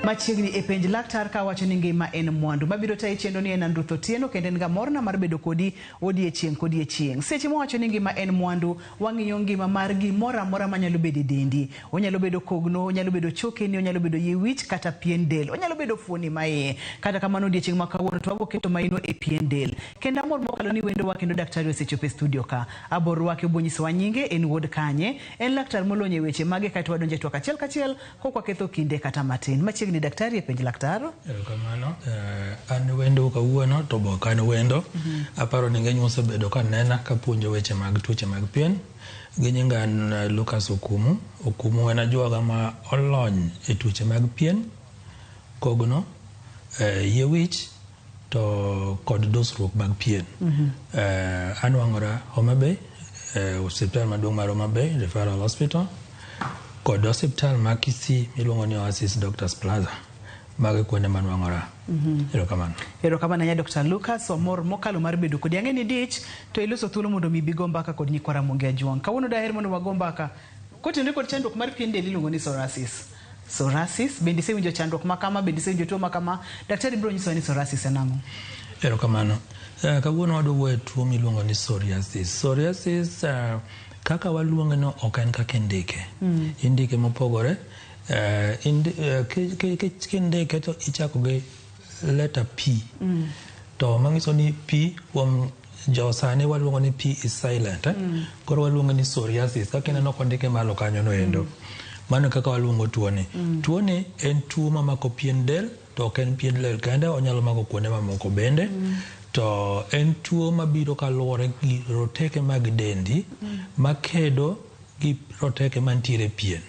Machiegni e Penj Laktar ka wacho ni ngima en mwandu. Mabiro tayi chenro ni en an Ruth Otieno kendo en ga morna mar bedo kodi odiechieng' kodiechieng'. Seche mwawacho ni ngima en mwandu, wang'iyo ngima mar gimoro amora manyalo bedo e dendi. Onyalo bedo kogno, onyalo bedo chokeni, onyalo bedo yie wich kata pien del. Onyalo bedo fuoni maiye. Kata kamano odiechieng' ma kawuono to wabiro keto maino e pien del. Kendo amor mokalo ni wendowa kendo daktari osechopo e studio ka. Abor rwake obo nyisowa nyinge, en wuod kanye, en laktar molony e weche mage kaeto wadonjo e twak achiel kachiel kok waketho kinde kata matin. Machiegni daktari e Penj Laktar. Erokamano. An wendo kawuono to be ok an wendo. Aparo ni ng'eny osebedo ka nena kapuonjo weche mag tuoche mag pien. Gi nyinga an Lucas Okumu. Okumu en ajuoga ma olony e tuoche mag pien, kogno, yie wich to kod dusruok mag pien. Anwang'ora Homa Bay, osiptal maduong' mar Homa Bay Referral Hospital kod osiptal ma Kisii miluongo ni Oasis Doctors Plaza. Mago e kuonde manwang'ora. Erokamano. Erokamano ahinya Dr. Lucas, wamor mokalo mar bedo kodi. Ang'e ni dich to iloso thuolo mondo mi ibi go mbaka kod nyikwa Ramogi Ajwang'. Kawuono daher mondo wago mbaka kotenore kod chandruok mar pien del iluongo ni psoriasis. Psoriasis, bende isewinjo chandruok ma kama, bende isewinjo tuo ma kama? Daktari biro nyisowa ni psoriasis en ang'o? Erokamano. Kawuono wadwa wuoyo e tuo miluongo ni psoriasis. Psoriasis kaka waluonge no ok en kaka indike. Indike mopogore. Kindike to ichako gi letter P. To manyiso ni P kuom jo sani waluongo ni P is silent. Koro waluongo ni psoriasis. Kaka ineno kondike malo kanyo no endo. Mano kaka waluongo tuo ni. Tuo ni en tuo mamako pien del to ok en pien del kende, onyalo mako kuonde mamoko bende. To en tuo mabiro kaluwore gi roteke mag dendi makedo gi roteke mantiere e pien.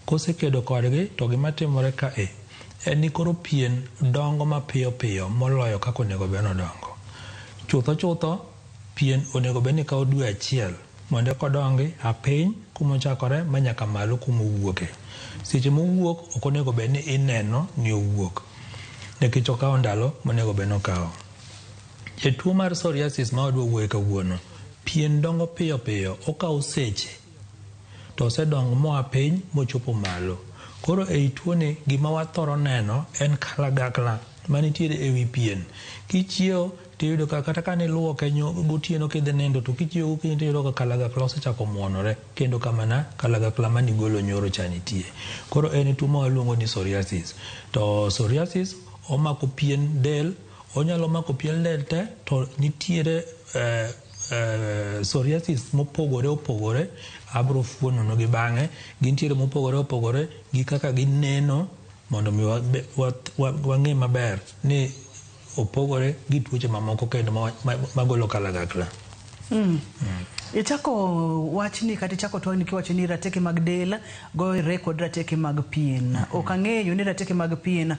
Kosekedo kodgi to gima timore kae en ni koro pien dongo mapiyo piyo moloyo kaka onego bed ni odongo. Chutho chutho pien onego bed ni kawo dwe achiel mondo eka odongi a piny kuma ochakore ma nyaka malo kuma owuoke. Seche mowuok ok onego bed ni ineno ni owuok nikech okawo ndalo monego bed ni okawo. E tuo mar psoriasis ma wadwa wuoye kawuono, pien dongo piyo piyo, okawo seche to osedongo moa piny mochopo malo. Koro ei tuoni gima wathoro neno en kalagakla manitiere ewi pien. Kichiewo tiyudo ka kata kane iluoke gotieno kidhi nindo to kichiewo gokinyi tiyudo ka kalagakla osechako muonore kendo kamana kalagakla mane igolo nyoro cha nitie. Koro en tuo ma waluongo ni psoriasis. To psoriasis omako pien del, onyalo mako pien del te to nitiere psoriasis mopogore opogore abro fuonono gi bang'e. Gintiere mopogore opogore gi kaka gineno mondo mi wang'e maber ni opogore gi tuoche mamoko kendo magolo kalagakla. Ichako wachni kata ichako twagni kiwacho ni rateke mag del gore kod rateke mag pien. Ok ang'eyo ni rateke mag pien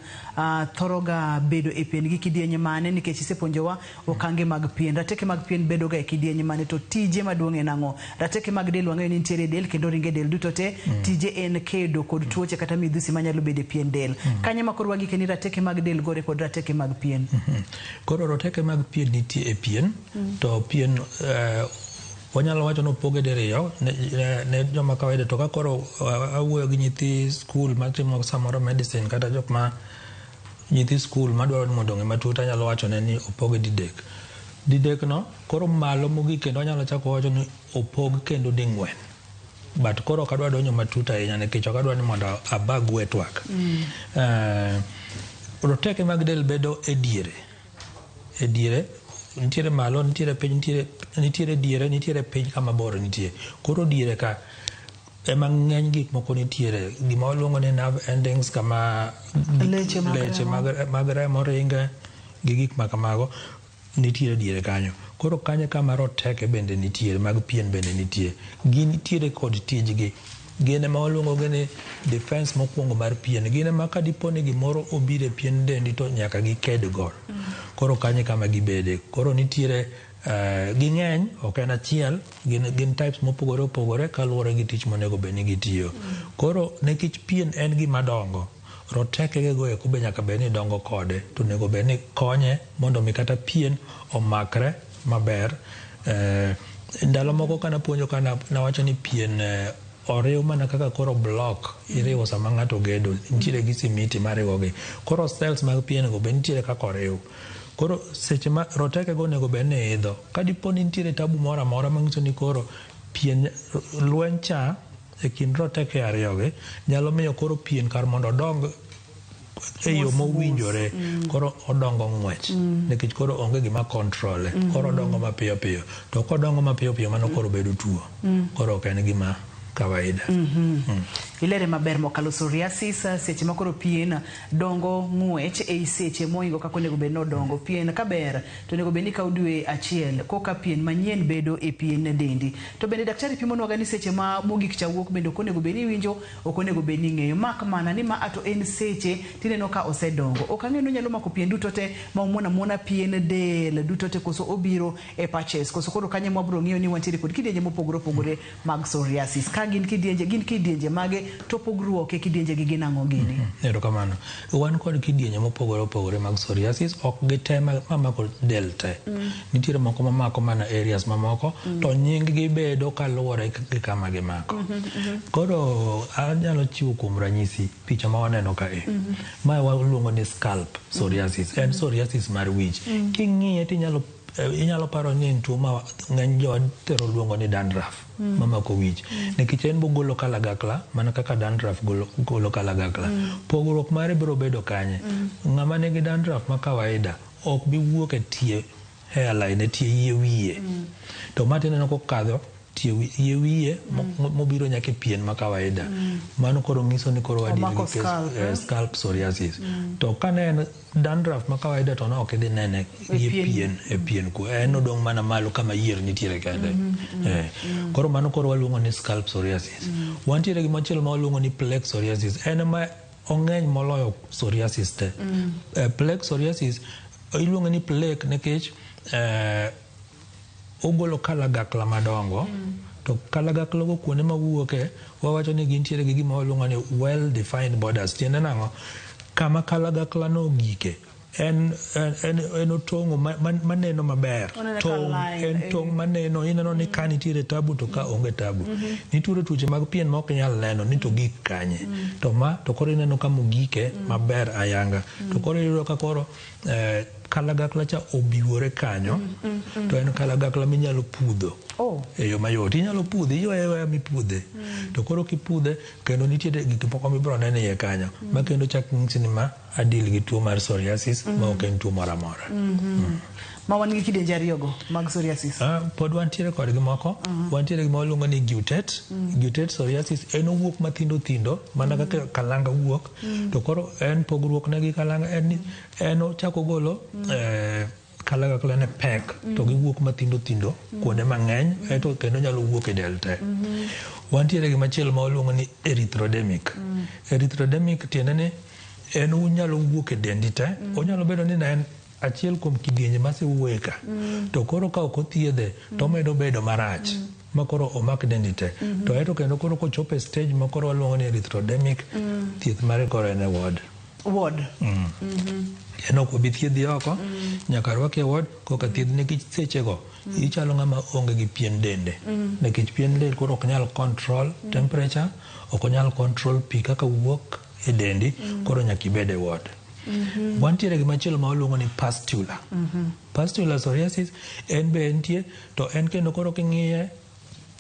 thoro ga bedo e pien gi kidienye mane nikech isepuonjowa okange mag pien. Rateke mag pien bedo ga e kidienye mane to tije maduong' en ang'o? Rateke mag del wang'eyo ni nitiere e del kendo ringe del duto te tije en kedo kod tuoche kata midhusi manyalo bedo e pien del. Kanye ma koro wagike ni rateke mag del gore kod rateke mag pien? Koro roteke mag pien nitie e pien to pien wanyalo wacho ni opoge diriyo ne joma kawaida to ka koro awuoyo gi nyithi skul matimo samoro medicine kata jok ma nyithi skul madwaro ni mondo ong'e matut anyalo wacho ne ni opoge didek. Didek no koro malo mogik kendo anyalo chako wacho ni opog kendo ding'wen. But koro ok adwa donjo matut ahinya nikech ok adwa ni mondo abagu e twak. Roteke mag del bedo e diere. E diere nitiere malo, nitiere piny, nitiere diere, nitiere piny kama bor nitie. Koro diere ka ema ng'eny gik moko nitiere. Gima waluongo ni nerve endings kama leche mag leche remo. mag remo ringe gi gik ma kamago nitiere diere kanyo. Koro kanyo kama roteke bende nitiere mag pien bende nitie. Gintiere kod tijgi. Gin ema waluongo gi ni defense mokwongo mar pien. Gin ema ka dipo ni gimoro obiro e pien dendi to nyaka giked godo. Koro kanyo e kama gibede. Koro nitiere ging'eny ok en achiel gin types mopogore opogore kaluwore gi tich monego bed ni gitiyo. Koro nikech pien en gima dongo, roteke go eko be nyaka bed ni dongo kode to onego bed ni konye mondo mi kata pien omakre maber. Ndalo moko kana puonjo ka nawacho ni pien Oriw mana kaka koro block iriwo sama ng'ato gedo, nitiere gi simiti mariwogi. Koro cells mag pien go be nitiere kaka oriw. Koro seche ma roteke go onego bed ni idho, ka dipo ni nitiere tabu moro amora manyiso ni koro pien lweny cha e kind roteke ariyogi nyalo miyo koro pien kar mondo odong e yo mowinjore koro odongo ng'wech nikech koro onge gima control e koro odongo mapiyo piyo to kodongo mapiyo piyo mano koro bedo tuo koro ok en gima kawaida. Ilere maber mokalo psoriasis seche ma koro pien dongo ng'wech ei seche moingo kaka onego bed ni odongo. Pien kaber to onego bed ni kawo dwe achiel koka pien manyien bedo e pien dendi. To bende daktari pimonwaga ni seche ma mogik cha wuok bende ok onego bed ni iwinjo, ok onego bed ni ing'eyo. Mak mana ni ma to en seche tineno ka osedongo. Ok ang'eyo ni onyalo mako pien duto te ma omuono amuona pien del duto te koso obiro e patches. Koso koro kanyo ema wabiro ng'iyo ni wantiere kod kidienje mopogore opogore mag psoriasis. Ka gin kidienje, gin kidienje mage to pogruok e kidienje gi gin ang'o gini? Erokamano. Wan kod kidienje mopogore opogore mag psoriasis, ok gite mamako del te. Nitiere moko mamako mana areas mamoko, to nying gi bedo kaluwore gi kama gimako. Koro anyalo chiwo kuom ranyisi picha ma waneno kae. Mae waluongo ni scalp psoriasis. En psoriasis mar wich. King'iye tinyalo inyalo paro ni en tuo ma ng'eny jowa thoro luongo ni dandruff mamako wich. Nikech en bogolo kalagakla mana kaka dandruff golo kalagakla. Pogruok mare biro bedo kanye? Ng'ama nigi dandruff ma kawaida ok bi wuok e tie hairline e tie yie wiye. To ma tineno kokadho tie yie wiye mobiro nyaka e pien ma kawaida. Mano koro nyiso ni koro wadil Omako gi case, scalp, eh? scalp psoriasis. To kane en dandruff ma kawaida to ne ok idhi nene E gi pien. pien e pien ku en odong' mana malo kama yier nitiere kende. Koro mano koro waluongo ni scalp psoriasis. Wantiere gi machielo ma waluongo ni plaque psoriasis. En ma ong'eny moloyo psoriasis te. Plaque psoriasis iluonge ni plaque nikech ogolo kalagakla madongo to kalagakla go kuonde mawuoke wawacho ni gintiere gi gima waluongo ni well defined borders. Tiende nang'o? Kama kalagakla no ogike en otong'o maneno maber. Oneno ka Tong' line, en tong' maneno ineno ni ka nitiere tabu to ka onge tabu. Nitiere tuoche mag pien ma ok inyal neno ni to gik kanye. To ma to koro ineno kama ogike maber ayanga. To koro iyudo ka koro kalagakla cha obiwore kanyo to en kalagakla minyalo pudho e yo mayot. Inyalo pudhe, iywaye aywaya mipudhe. To koro kipudhe kendo nitiere gik moko mibiro neno iye kanyo ma kendo chak nyisi ni ma adil gi tuo mar psoriasis ma ok en tuo moro amora. Ma wan gi kidienje ariyogo mag psoriasis. Pod wantiere kodgi moko. Wantiere gi ma waluongo ni guttate. Guttate psoriasis en owuok mathindo thindo mana kaka kalanga wuok. To koro en pogruok ne gi kalanga en ni en ochako golo kalagakla ne pek to giwuok mathindo thindo kuonde mang'eny eto kendo nyalo wuok e del te. Wantiere gi machielo ma waluongo ni erythrodermic. Erythrodermic tiende ni en onyalo wuok e dendi te. Onyalo bedo ni ne en achiel kuom kidienje masewuoye ka. To koro ka ok othiedhe to omedo bedo marach ma koro omak dendi te. To eto kendo koro kochopo e stage ma koro waluongo ni erythrodermic, thieth mare koro en e ward. Ward. En ok obi thiedhi oko, nyaka rwaki e ward koka thiedhi nikech sechego ichalo ng'ama onge gi pien dende. Nikech pien del koro ok nyal control temperature, ok onyal control pi kaka wuok e dendi, koro nyaka ibed e ward. Wantiere gi machielo ma waluongo ni pustular. Pustular psoriasis en be entie to en kendo koro king'iye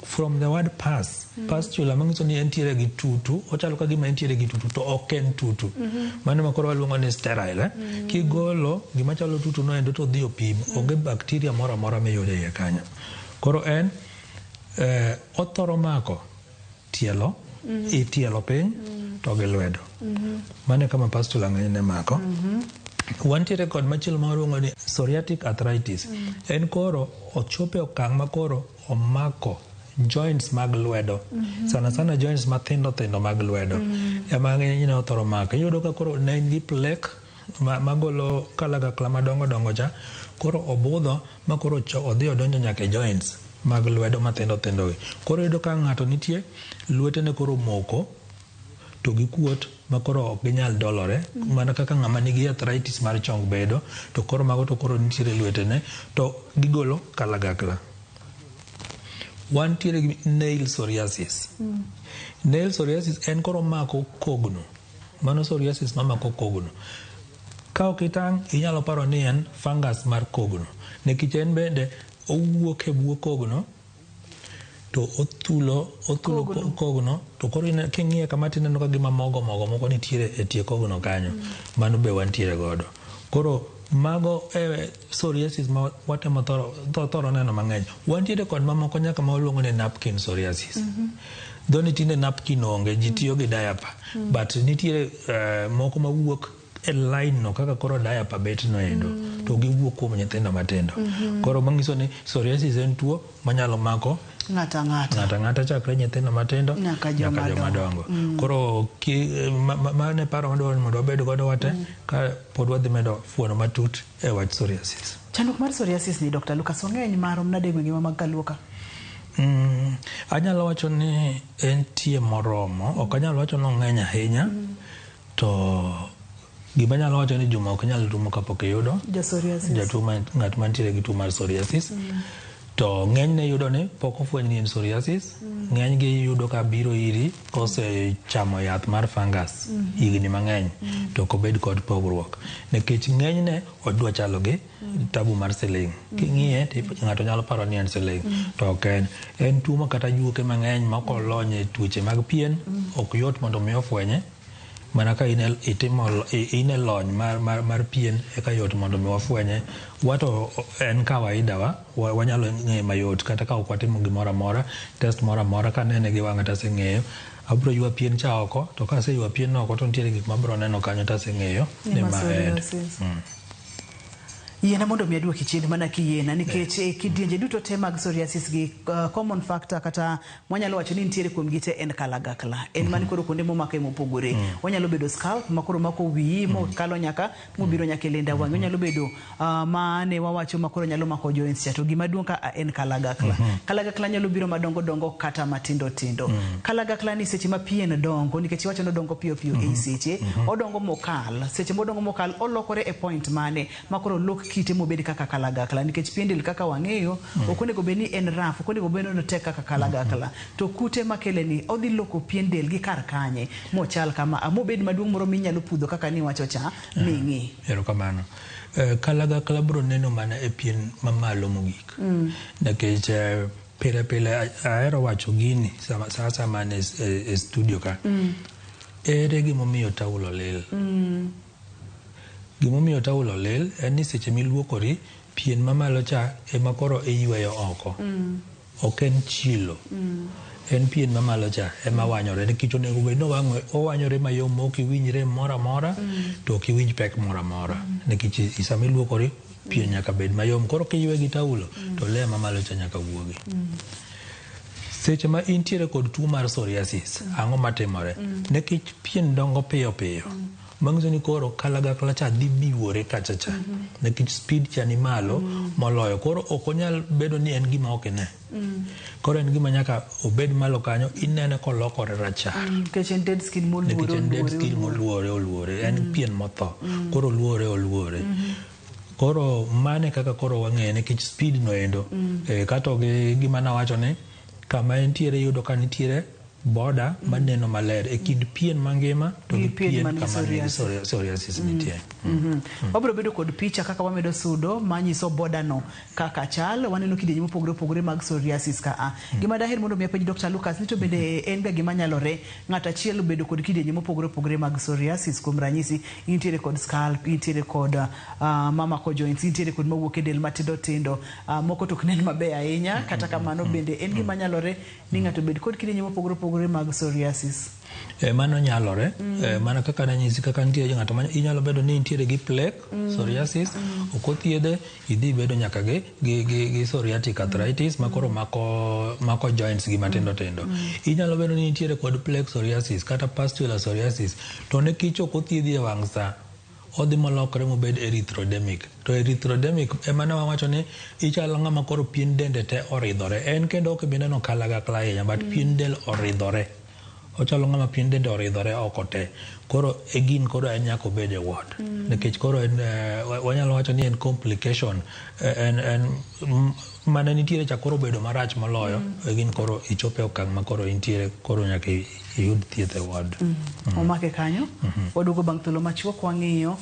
from the word pus, pustular manyiso ni entiere gi tutu, ochalo ka gima entiere gi tutu to ok en tutu. Mano ma koro waluongo ni sterile. Kigolo gima chalo tutu no endo to odhi opim, onge bacteria moro amora miyudo e iye kanyo. Koro en othoro mako tielo, i tielo piny to gi lwedo. Mano e kama pustular ng'enyne mako. Wantiere kod machielo ma waluongo ni psoriatic arthritis. En koro ochopo e okang' ma koro omako joints mag lwedo. Sana sana joints mathindo thindo mag lwedo. Ema ng'enyne othoro mako. Iyudo ka koro ne en gi plaque magolo kalagakla madongo dongo cha, koro obudho ma koro odhi odonjo nyaka e joints mag lwedo mathindo thindo gi. Koro iyudo ka ng'ato nitie, lwetene koro moko to gikuot ma koro ok ginyal dolore mana kaka ng'ama nigi arthritis mar chong bedo to koro mago to koro nitiere lwetene to gigolo kalagakla. Wantiere gi nail psoriasis. Nail psoriasis en koro mako kogno. Mano psoriasis mamako kogno. Ka ok itang', inyalo paro ni en fungus mar kogno. Nikech en bende owuok e bwo kogno to othulo othulo Kogno. kogno to koro king'iye kama tineno ka gima mogo mogo moko nitiere e tie kogno kanyo. Mano be wantiere godo. Koro mago e psoriasis ma watemo thoro neno mang'eny. Wantiere kod mamoko nyaka ma waluongo ni napkin psoriasis. Dhoni tinde napkin onge, ji tiyo gi diaper. But nitiere moko mawuok e line no kaka koro diaper bet no endo to giwuok kuom nyithindo matindo. Koro manyiso ni psoriasis en tuo manyalo mako ng'ato ang'ata. Ng'ato ang'ata chakre nyithindo matindo nyaka joma joma dongo. Koro mano e paro madwaro ni mondo wabed godo wate ka pod wadhi medo fuono matut e wach psoriasis. Chandruok mar psoriasis ni, Dr. Lucas, ong'eny marom nade e gwenge ma mag Kaluo ka? Anyalo wacho ni entie moromo, ok anyal wacho ni ong'eny ahinya, to gima anyalo wacho ni juma ok nyal rumo kapok iyudo ja psoriasis. Jatuo ng'at mantiere gi tuo mar psoriasis. To ng'enyne yudo ni pok ofweny ni en psoriasis. Ng'enygi yudo ka biro iri kosechamo yath mar fungus higni mang'eny to ok obed kod pogruok. Nikech ng'enyne odwa chalo gi tabu mar siling'. King'iye to ng'ato nyalo paro ni en siling' to ok en. En tuo ma kata juoke mang'eny ma ok olony e tuoche mag pien ok yot mondo mi ofwenye. Mana ka in e lony mar pien eka yot mondo mi wafwenye. Wato en kawaida wa wanyalo ng'eye mayot kata ka ok watimo gimoro amora, test moro amora kanene gi wang'a taseng'eyo. Abiro ywa pien cha oko to kaseywa pien no oko to nitiere gik mabiro neno kanyo taseng'eyo ni ma en. Psoriasis. Yiena mondo mi aduoki chien mana kiyiena nikech e kidienje duto te mag psoriasis gi common factor kata mwanyalo wacho ni nitiere kuom gi te en kalagakla. En man koro kuonde momake mopogore. Onyalo bedo scalp ma koro mako wiyi mokalo nyaka mobiro nyaka e lenda wang'i. Onyalo bedo mane wawacho ma koro nyalo mako joints cha to gima duong' ka en kalagakla. Kalagakla nyalo biro madongo dongo kata matindo tindo. Kalagakla ni seche ma pien dongo nikech iwacho ni odongo piyo piyo ei seche odongo mokal. Seche modongo mokal olokore e point mane ma koro lok kite mobed kaka kalagakla nikech pien del kaka wang'eyo ok onego bed ni en rough, ok onego bed ni otek kaka kalagakla. To kute makele ni odhi loko pien del gi kar kanye mochal kama mobed maduong' moro minyalo pudho kaka niwacho cha ming'i. Erokamano. Kalagakla biro neno mana e pien mamalo mogik. Nikech pile pile ahero wacho gini sa asaya an e studio ka. Ere gimomiyo taulo lil? Gimomiyo taulo lil en ni seche miluokori pien mamalo cha ema koro iyweyo oko. Ok en chilo. En pien mamalo cha ema wanyore nikech onego bed ni owanyore mayom ma ok iwinj rem moro amora to ok iwinj pek moro amora. Nikech sama iluokori pien nyaka bed mayom. Koro kiywe gi taulo to layer mamalo cha nyaka wuogi. Seche ma intiere kod tuo mar psoriasis, ang'o matimore? Nikech pien dongo piyo piyo. Manyiso ni koro kalagakla cha dhi biwore kacha cha. Nikech speed cha ni malo moloyo. Koro ok onyal bedo ni en gima ok ine. Koro en gima nyaka obed malo kanyo inene kolokore rachar. Nikech en dead skin moluore Nikech en dead oluore skin moluore oluore. En pien motho. Koro oluore oluore. Koro mane kaka koro wang'eye nikech speed no endo. Kato gi gima nawacho ni kama entiere iyudo ka nitiere border maneno maler e kind pien mangima to Gi gi pien pien man gi kama nigi psoriasis. psoriasis nitie. Wabiro bedo kod picha kaka wamedo sudo manyiso border no kaka chal. Waneno kidienje mopogore opogore mag psoriasis ka a. Gima daher mondo mi apenj Dr. Lucas ni to bende en ga gima nyalore ng'ato achiel bedo kod kidienje mopogore opogore mag psoriasis. Kuom ranyisi intiere kod scalp, intiere kod mamako joints, intiere kod mawuok e del matindo tindo, moko to ok nen maber ahinya. Kata kamano bende en gima nyalore ni ng'ato bed kod kidienje mopogore opogore mag psoriasis. Mano nyalore. Mana kaka nanyisi kaka nitie ng'ato ma inyalo bedo ni intiere gi plaque psoriasis, ok othiedhe, idhi bedo nyaka gi psoriatic arthritis ma koro mako joints gi matindo tindo. Inyalo bedo ni intiere kod plaque psoriasis kata pustular psoriasis, to nikech ok othiedhi e wang' sa, odhi molokore mobed erythrodermic. To erythrodermic ema ne wawacho ni ichalo ng'ama koro pien dende te oridhore. En kendo ok ibi neno kalagakla ahinya, but pien del oridhore. Ochalo ng'ama pien dende oridhore oko te. Koro e gin koro en nyaka obed e ward. Nikech koro en wanyalo wacho ni en complication en mane nitiere cha koro obedo marach moloyo. E gin koro ichopo e okang' ma koro intiere koro nyaka iyud thieth e ward. Omake kanyo. Waduogo bang' thuolo machuok wang'iyo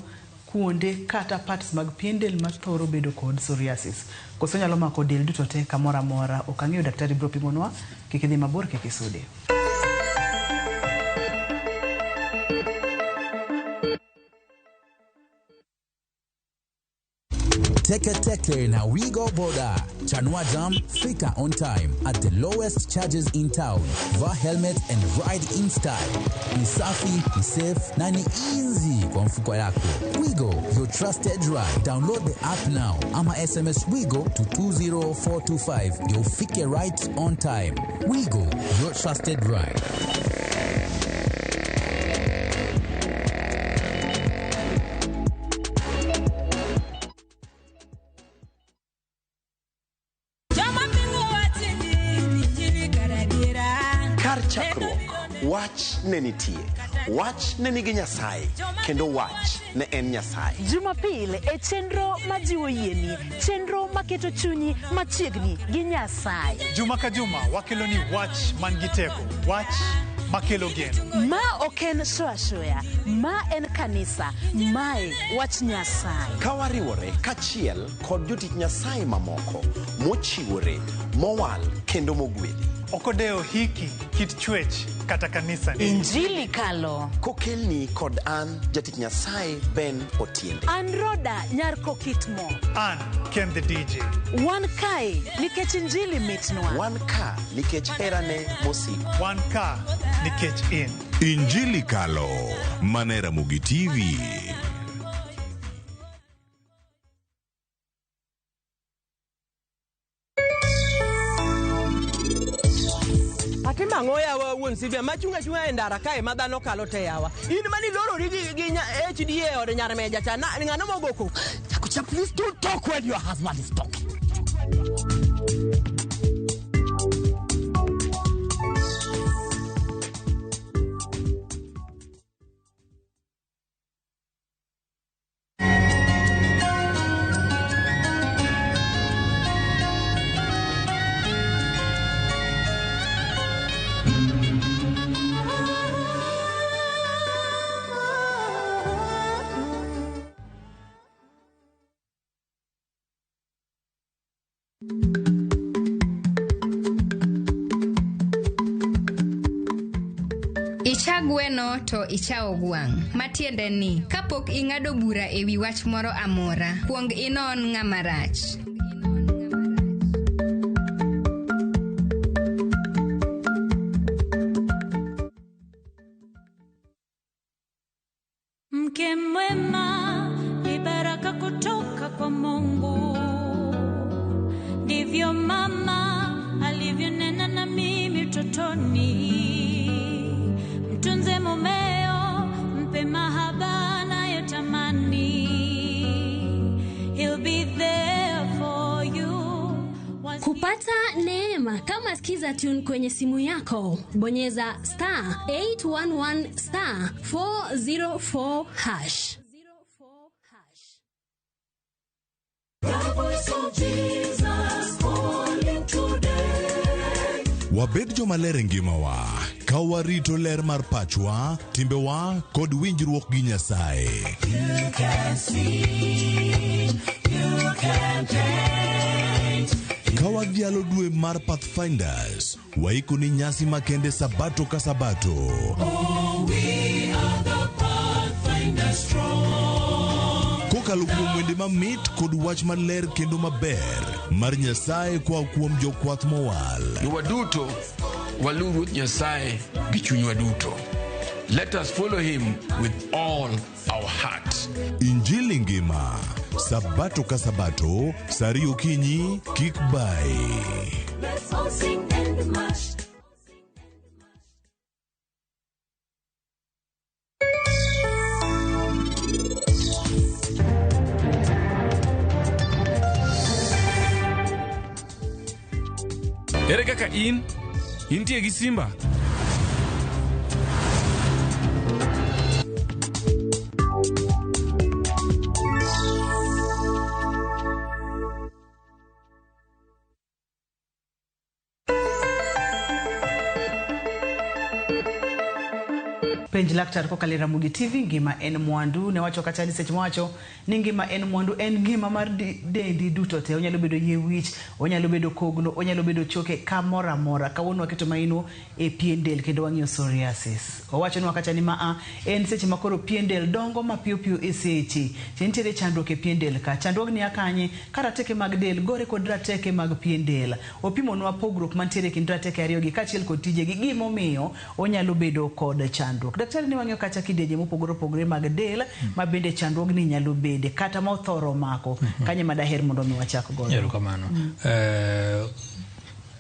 kuonde kata parts mag pien del mathoro bedo kod psoriasis. Koso nyalo mako del duto te kamoro amora. Ok ang'eyo daktari biro pimonwa. Kik idhi mabor kik isude. Teke Teke na Wigo Boda. Chanua Jam, fika on time at the lowest charges in town. Vaa helmet and ride in style. Ni safi, ni safe na ni easy kwa mfuko yako. Wigo, your trusted ride. Download the app now ama SMS Wigo to 20425 ndio ufike right on time. Wigo, your trusted ride. Kar chakruok, wach ne nitie. Wach ne nigi Nyasaye, kendo wach ne en Nyasaye. Jumapil e chenro majiwo yieni, chenro maketo chunyi machiegni gi Nyasaye. Juma ka juma wakelo ni wach man gi teko, wach makelo geno. Ma ok en show ashoya, ma en kanisa, mae wach Nyasaye. Ka wariwore kachiel kod jotich Nyasaye mamoko mochiwore, mowal kendo mogwedhi. Ok odewo hiki, kit chwech kata kanisa ni. Injili kalo. Kokelni kod an jatich Nyasaye Ben Otiende. An Roda nyar Kokitmo. An Ken the DJ. Wan kae nikech injili mitnwa. Wan ka nikech herane mosiko. Wan ka nikech in. Injili Kalo, mane Ramogi TV. Atimo ang'o yawa wuon Sylvia machung' achung'a e ndara kae ma dhano kalo te yawa. In mani lorori gi HDA e od nyar meja cha ng'ano mogo koko. Chakucha, please don't talk when your husband is talking. Icha gweno to ichawo gwang'. Matiende ni, kapok ing'ado bura e wi wach moro amora, kuong inon ng'ama rach. Mke mwema ni baraka kutoka kwa Mungu. Ndivyo mama alivyonena na mimi utotoni. Mtunze mumeo, mpe mahaba anayotamani. He'll be there for you. Kupata neema kama Skiza Tune kwenye simu yako, bonyeza star 811 star 404 hash. The voice of Jesus calling today. Wabed jomaler e ngimawa ka warito ler mar pachwa, timbewa kod winjruok gi Nyasaye. You can see, you can paint. Ka wadhialo dwe mar Pathfinders, waiko ni nyasi makende sabato ka sabato. Oh, we are the Pathfinders strong. Kokalo kuom wende mamit kod wach maler kendo maber mar Nyasaye koa kuom jokwath mowal. Waduto waluw Ruoth Nyasaye gi chunywa duto. Let us follow him with all our heart. Injili ngima sabato ka sabato saa ariyo okinyi kik bayi. Let's all sing and march. Ere kaka in? Intie gi simba? Penj laktar kokalo e Ramogi TV, ngima en mwandu. Ne wacho kata ni seche mawacho ni ngima en mwandu, en ngima mar dendi duto te. Onyalo bedo yie wich, onyalo bedo kogno, onyalo bedo choke, kamoro amora. Kawuono waketo maino e pien del kendo wang'iyo psoriasis. Owachonwa kacha ni maa en seche ma koro pien del dongo mapiyo piyo e seche. Se nitiere chandruok e pien del ka. Chandruogni a kanye? Ka rateke mag del gore kod rateke mag pien del. Opimonwa pogruok mantiere e kind rateke ariyogi kaachiel kod tijegi, gimomiyo onyalo bedo kod chandruok. Daktari ne wang'iyo kacha kidienje mopogore opogore mag del ma bende chandruogni nyalo bede kata ma othoro mako. Kanye ma daher mondo mi wachak godo? Erokamano.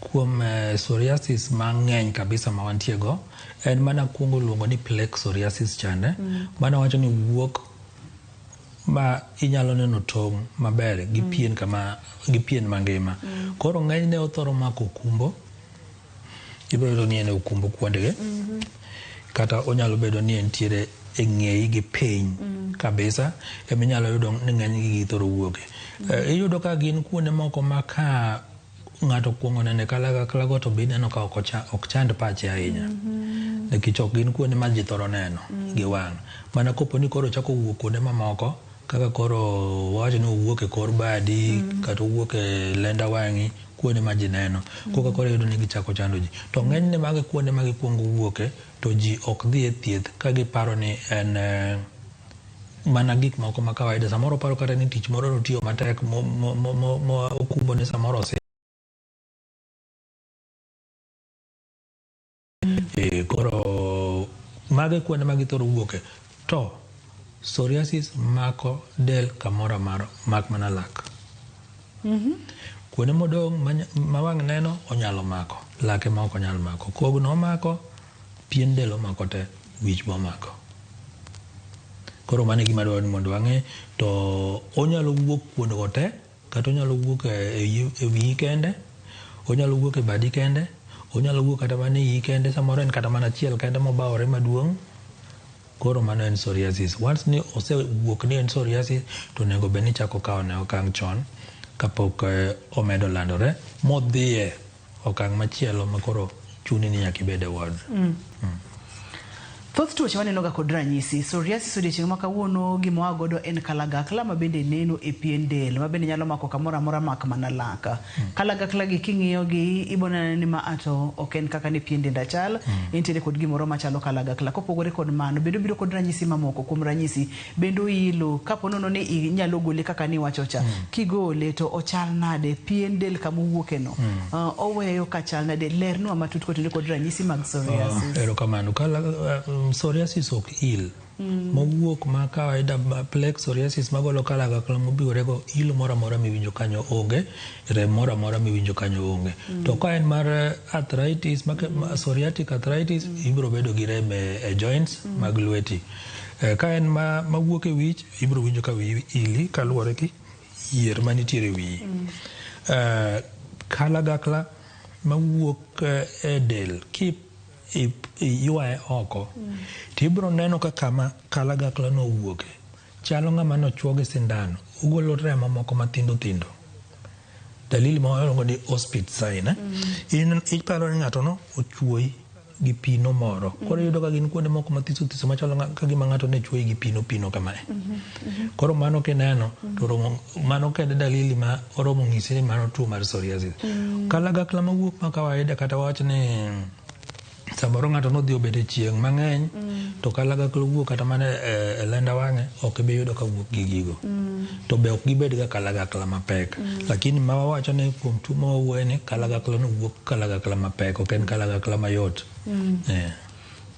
Kuom psoriasis mang'eny kabisa ma wantie go, en mana kuongo luongo ni plaque psoriasis chande. Mano wacho ni wuok ma inyalo neno tong' maber gi pien kama gi pien mangima. Koro ng'enyne othoro mako okumbo. Ibiro yudo ni en e okumbo kuondgi. Kata onyalo bedo ni entiere e ng'eyi gi piny kabisa eminyalo yudo ni ng'enygi githoro wuoke. Iyudo ka gin kuonde moko ma ka ng'ato okuongo nene kalagakla go to be ineno ka ok chand pache ahinya. Nikech ok gin kuonde ma ji thoro neno gi wang'. Mana kopo ni koro ochako wuok kuonde mamoko kaka koro wawach ni owuok e kor badi kata owuok e lenda wang'i kuonde ma ji neno. Koka koro iyudo ni gichako chando ji. To ng'enyne mago e kuonde ma gikuongo wuoke to ji ok dhi e thieth ka giparo ni en mana gik moko ma kawaida. Samoro oparo kata ni tich moro notiyo matek mo okumbo ni samoro osi. Koro mago e kuonde ma githoro wuoke. To psoriasis mako del kamoro amora mak mana lak. Kuonde modong' ma wang' neno onyalo mako, lak ema ok onyal mako. Kogno omako, pien del omako te, wich be omako. Koro mano e gima dwaro ni mondo wang'e to onyalo wuok kuondego te kata onyalo wuok e wiyi kende, onyalo wuok e badi kende, onyalo wuok kata mana e iyi kende, samoro en kata mana achiel kende mobawore maduong'. Koro mano en psoriasis. Once ni osewuok ni en psoriasis to onego bed ni ichako kawo ne okang' chon kapok omedo landore modhiye okang' machielo ma koro chuni ni nyaka ibed e ward. Thoth tuoche waneno ga kod ranyisi. Psoriasis odiechieng' ma kawuono gima waa godo en kalagakla ma bende neno e pien del ma bende nyalo mako kamoro amora mak mana lak. Kalagakla gi king'iyo gi ibo neno ni ma to ok en kaka ne pien denda chal. Entiere kod gimoro machalo kalagakla. Kopogore kod mano bende obiro kod ranyisi mamoko. Kuom ranyisi bende oilo kapo nono ni inyalo gole kaka niwacho cha. Kigole to ochal nade pien del kama owuoke no. Oweyo ka chal nade lernwa matut kotenore kod ranyisi mag psoriasis. Erokamano. Psoriasis ok il. Mowuok ma kawaida plaque psoriasis magolo kalagakla mobiwore go ilo moro amora miwinjo kanyo onge, rem moro amora miwinjo kanyo onge. To ka en mar arthritis, psoriatic arthritis, ibiro bedo gi rem e joints mag lweti. Ka en mawuok e wich, ibiro winjo ka wiyi ili kaluwore gi yier manitiere e wiyi. Kalagakla mawuok e del ki iywaye oko to ibiro neno ka kama kalagakla no owuoke chalo ng'ama nochuo gi sindano ogolo remo moko mathindo thindo dalili ma waluongo ni Auspitz sign in iparo ni ng'ato no ochuoyi gi pino moro koro iyudo ka gin kuonde moko mathiso thiso machalo ka gima ng'ato ne chuoyi gi pino pino kamae koro mano kineno to romo mano kende dalili ma oromo ng'isi ni mano tuo mar psoriasis kalagakla mawuok ma kawaida kata wawach ni samoro ng'ato nodhi obet e chieng' mang'eny to kalagakla owuok kata mana e lenda wang'e ok ibi yudo ka wuok gi gigo to be ok gibed ga kalagakla mapek lakini ma wawacho ni kuom tuo ma wawuoye ni kalagakla no wuok kalagakla mapek ok en kalagakla mayot.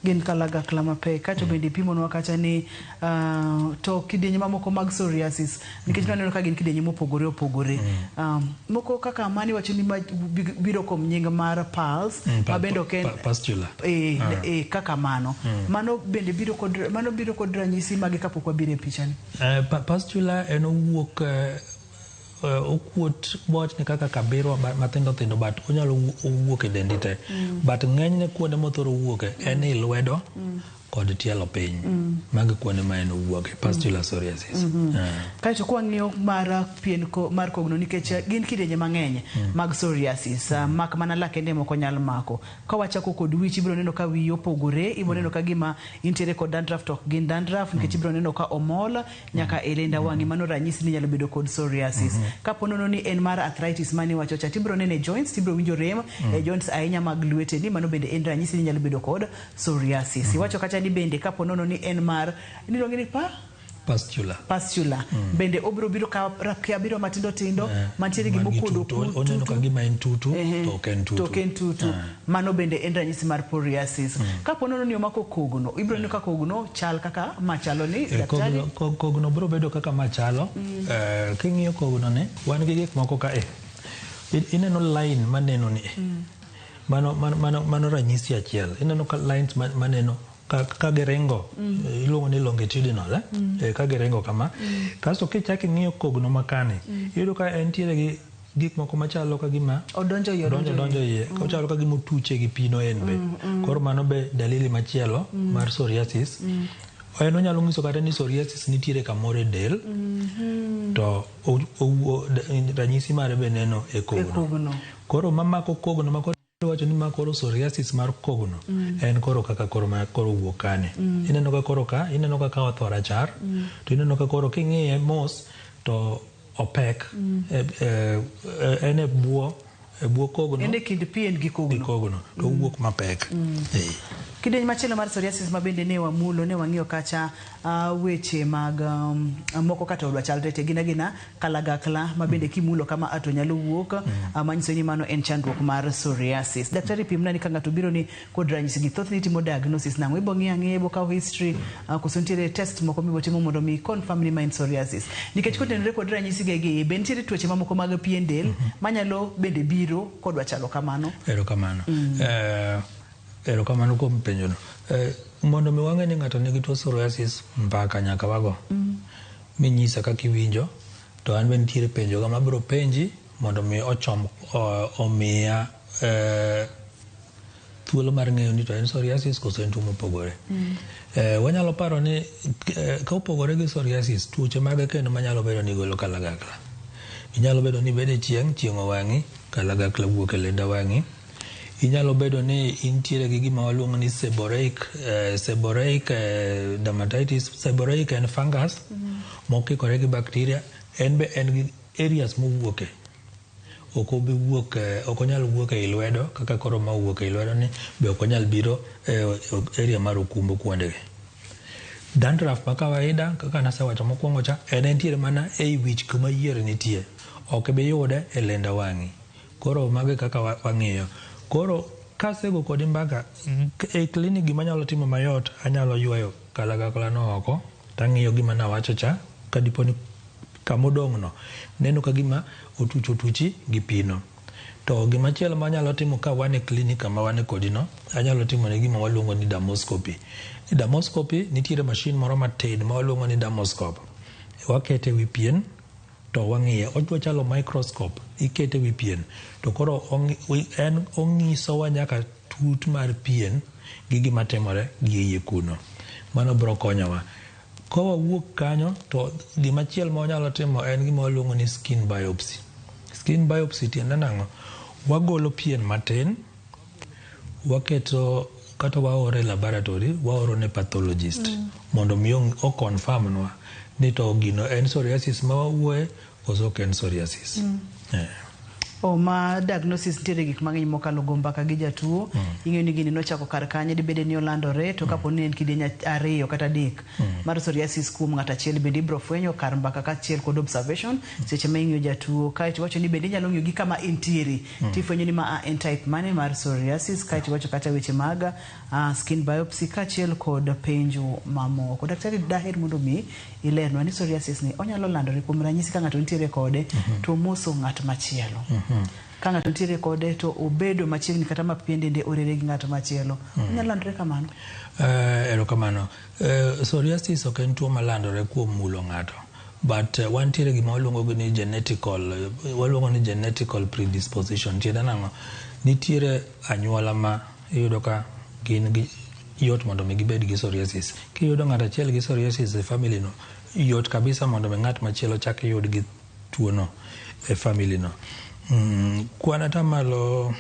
Gin kalagakla mapek kaeto bende ipimonwa kacha ni to kidienje mamoko mag psoriasis nikech naneno ka gin kidienje mopogore opogore moko kaka mani wacho ni biro kuom nying mar pulse ma bende ok en Pustular. Kaka mano mano bende biro kod mano biro kod ranyisi mage kapok wabiro e pichani. Pustular en owuok okuot wawach ni kaka kabirwa mathindo thindo but onyalo owuok e dendi te but ng'enyne kuonde mothoro wuoke en i lwedo. kod tielo piny. Magi kuonde ma en owuoke, pustular psoriasis. Kaeto kwang'iyo mar pien mar kogno nikech gin kidienje mang'eny mag psoriasis, mak mana lak kende moko nyal mako. Ka wachako kod wich, ibiro neno ka wiyi opogore, ibiro neno ka gima intiere kod dandruff to ok gin dandruff, nikech ibiro neno ka omol nyaka e lenda wang'i. Mano ranyisi ni inyalo bedo kod psoriasis. Kapo nono ni en mar arthritis mane iwacho cha, tibiro neno e joints, tibiro winjo rem e joints ahinya mag lweteni, mano bende en ranyisi ni inyalo bedo kod psoriasis. Iwacho kacha ni bende kapo nono ni en mar niluonge ni pa Pustular. Pustular. Bende obiro biro ka rakia biro matindo tindo mantiere gi Man gi mokuodo tutu. Oneno ka gima en tutu, to ok en tutu. To ok en tutu. Mano bende en ranyisi mar psoriasis. Kapo nono ni omako kogno, ibiro neno ka kogno chal kaka machalo ni daktari. Kogno biro bedo kaka machalo. King'iyo kogno ni, wan gi gik moko ka e. Ineno line maneno ni. Mano ranyisi achiel. Ineno ka lines maneno ka giringo, iluongo ni longitudinal, eh? Ka giringo kama. Kasto kichako ing'iyo kogno makani, iyudo ka entiere gi gik moko machalo ka gima odonjo iye, odonjo iye, ochalo ka gima otuche gi pino en be. Koro mano be dalili machielo mar psoriasis. En onyalo nyiso kata ni psoriasis nitiere kamoro e del, to ranyisi mare be neno e kogno. Koro mamako kogno, ma koro iwacho ni ma koro psoriasis mar kogno, en koro kaka koro ma koro wuok kani. Ineno ka koro ka, ineno ka ka otho rachar, to ineno ka koro king'iye mos to opek. En e bwo kogno. En e kind pien gi kogno. Gi kogno, to owuok mapek. Kidieny machielo mar psoriasis ma bende ne wamulo, ne wang'iyo kacha weche mag moko kata odwa chalre te gin agina kalagakla ma bende kimulo kama ato nyalo wuok, manyiso ni mano en chandruok mar psoriasis. Daktari pimna ni ka ng'ato biro ni kod ranyisi gi, thothne itimo diagnosis nang'o? Ibo ng'iyo ang'iya, ibo kawo history, koso nitiere test moko mibo timo mondo mi confirm ni ma en psoriasis? Nikech kotenore kod ranyisi gi, be nitiere tuoche mamoko mag pien del manyalo bende biro kodwa chalo kamano? Erokamano. Erokamano kuom penjono. Mondo mi wang'e ni ng'ato nigi tuo psoriasis, mbaka nyaka wago. Minyisa kaka iwinjo, to an be nitiere penjo ga mabiro penji mondo mi ochom omiya thuolo mar ng'eyo ni to en psoriasis koso en tuo mopogore. Wanyalo paro ni ka opogore gi psoriasis, tuoche mage kendo manyalo bedo ni golo kalagakla. Inyalo bedo ni ibedo e chieng', chieng' owang'i, kalagakla wuok e lenda wang'i. Inyalo bedo ni intiere gi gima waluongo ni seborrheic dermatitis. Seborrheic en fungus mokikore gi bacteria. En be en gi areas mowuoke. Ok obi wuok, ok onyal wuok ei lwedo kaka koro ma owuok ei lwedo ni be ok onyal biro e area mar okumbo kuondegi. Dandruff ma kawaida kaka nasewacho mokwongo cha, en entiere mana ei wich kuma yier nitie. Ok bi yude e lenda wang'i. Koro mago e kaka wang'iyo. Koro kasego kodi mbaka e klinik, gima anyalo timo mayot, anyalo ywayo kalagakla no oko tang'iyo gima nawacho cha, kadipo ni kamodong' no neno ka gima otuch otuchi gi pino. To gimachielo manyalo timo ka wan e klinik kama wan e kodi no, anyalo timo ne gima waluongo ni dermoscopy. Dermoscopy nitiere mashin moro matin ma waluongo ni dermoscope. Wakete wi pien to wang'iye. Odwa chalo microscope, ikete wi pien to koro en ong'isowa nyaka tut mar pien gi gima timore gi e iye kuno. Mano biro konyowa. Kawawuok kanyo to gimachielo ma wanyalo timo en gima waluongo ni skin biopsy. Skin biopsy tiende nang'o? Wagolo pien matin, waketo kata waoro e laboratory, waoro ne pathologist mondo mi o confirm nwa ni to gino en psoriasis ma wawuoye koso ok en psoriasis. O ma diagnosis nitiere gik mang'eny mokalo go mbaka gi jatuo. Ing'eyo ni gini nochako kar kanye, dibede ni olandore, to kapo ni en kidieny 2 kata 3 mar psoriasis kuom ng'ato achiel, bende ibiro fwenyo kar mbaka kaachiel kod observation seche ma ing'iyo jatuo. Kaeto iwacho ni bende inyalo ng'iyo gi kama entiere, tifwenyo ni ma en type mane mar psoriasis. Kaeto iwacho kata weche mag skin biopsy kaachiel kod penjo mamoko. Daktari, daher mondo mi ilernwa ni psoriasis ni onyalo landore kuom ranyisi ka ng'ato nitiere kode to omoso ng'at machielo. Ka ng'ato nitiere kode to obedo machiegni kata ma pien dende orere gi ng'at machielo. Onyalo landore kamano? Erokamano. Psoriasis ok en tuo malandore kuom mulo ng'ato. But wantiere gima waluongo ni genetical, waluongo ni genetical predisposition. Tiende nang'o? Nitiere anyuola ma iyudo ka gin gi yot mondo mi gibed gi psoriasis. Kiyudo ng'ato achiel gi psoriasis e family no, yot kabisa mondo mi ng'at machielo chak yud gi tuono e family no. Kwan atamalo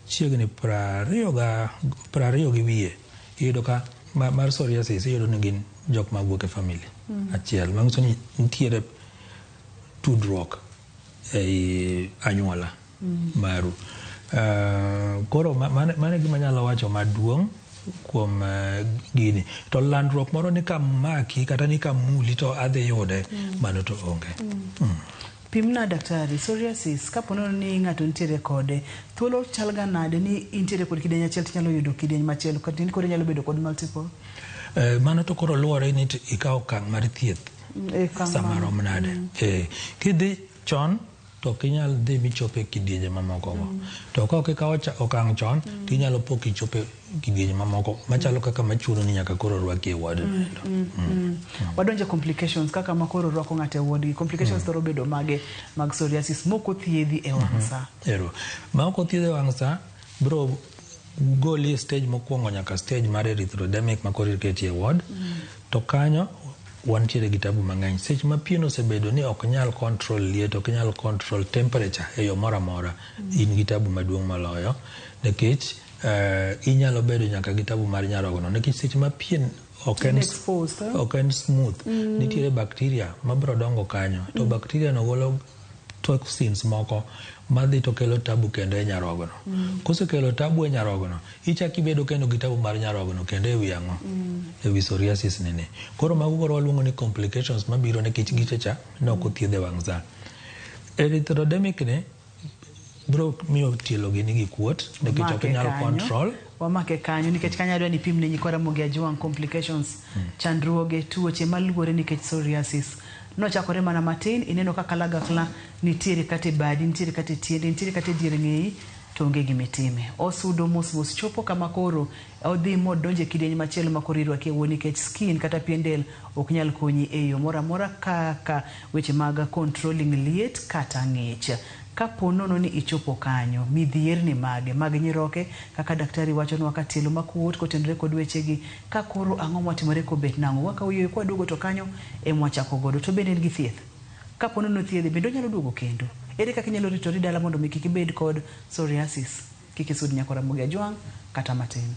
chiegni 20 gi wiye iyudo ka mar psoriasis iyudo ni gin jok mawuok e family achiel. Manyiso ni nitiere tudruok ei anyuola maru. Koro mano e gima anyalo wacho maduong' kuom gini. To landruok moro ni kamaki kata ni kamuli to adhi yude, mano to onge. Pimna daktari, psoriasis kapo ni ng'ato nitiere kode, thuolo chal ga nade ni intiere kod kidieny achiel tinyalo yudo kidieny machielo kata koro inyalo bedo kod multiple? Mano to koro luwore ni ikawo okang' mar thieth sama rom nade. Kidhi chon to ok inyal dhi michop e kidienje mamoko go. To ka ok ikawo okang' chon to inyalo po kichopo e kidienje mamoko machalo kaka machuno ni nyaka koro rwaki e ward. Wadonje complications kaka makoro rwako ng'ato e ward gi. Complications thoro bedo mage mag psoriasis mok othiedhi e wang' sa. Ero. Ma ok othiedhi e wang' sa bro goli e stage mokwongo nyaka stage mar erythrodermic ma koro iketi e ward. To kanyo wantiere gi tabu mang'eny. Seche ma pien osebedo ni ok nyal control liet, ok nyal control temperature e yo moro amora, in gi tabu maduong' moloyo nikech inyalo bedo nyaka gi tabu mar nyarogno nikech seche ma pien ok en smooth, nitiere bacteria mabiro dongo kanyo to bacteria no golo toxins moko madhi to kelo tabu kendo e nyarogno. Kosekelo tabu e nyarogno, ichako ibedo kendo gi tabu mar nyarogno kendo e wi ang'o? E wi psoriasis nini. Koro mago koro waluongo ni complications mabiro nikech giche cha ne ok othiedh e wang' sa. Erythrodermic ni biro miyo tielo gi nigi kuot nikech ok inyal control. Wamake kanyo nikech kanyo adwa ni pim ne nyikwa Ramogi Ajwang' complications, chandruoge, tuoche maluwore nikech psoriasis. Nochakore mana matin, ineno ka kalagakla nitiere kata e badi, nitiere kata e tiendi, nitiere kata e dier ng'eyi, to onge gimitime. Osudo mos mos chopo kama koro odhi modonje e kidieny machielo ma koro irwaki e wuo nikech skin kata pien del ok nyal konyi e yo moro amora kaka weche mag controlling liet kata ng'ich. Kapo nono ni ichopo kanyo, midhierni mage mag nyiroke kaka daktari wachonwa ka tielo makuot kotenore kod wechegi, ka koro ang'o matimore kobet nang'o, wakawo yweyo kwaduogo to kanyo ema wachako godo. To bende en gi thieth? Kapo nono thiedhe bende onyalo duogo kendo? Ere kaka inyalo ritori dala mondo mi kik ibed kod psoriasis? Kik isud nyakwa Ramogi Ajwang' kata matin.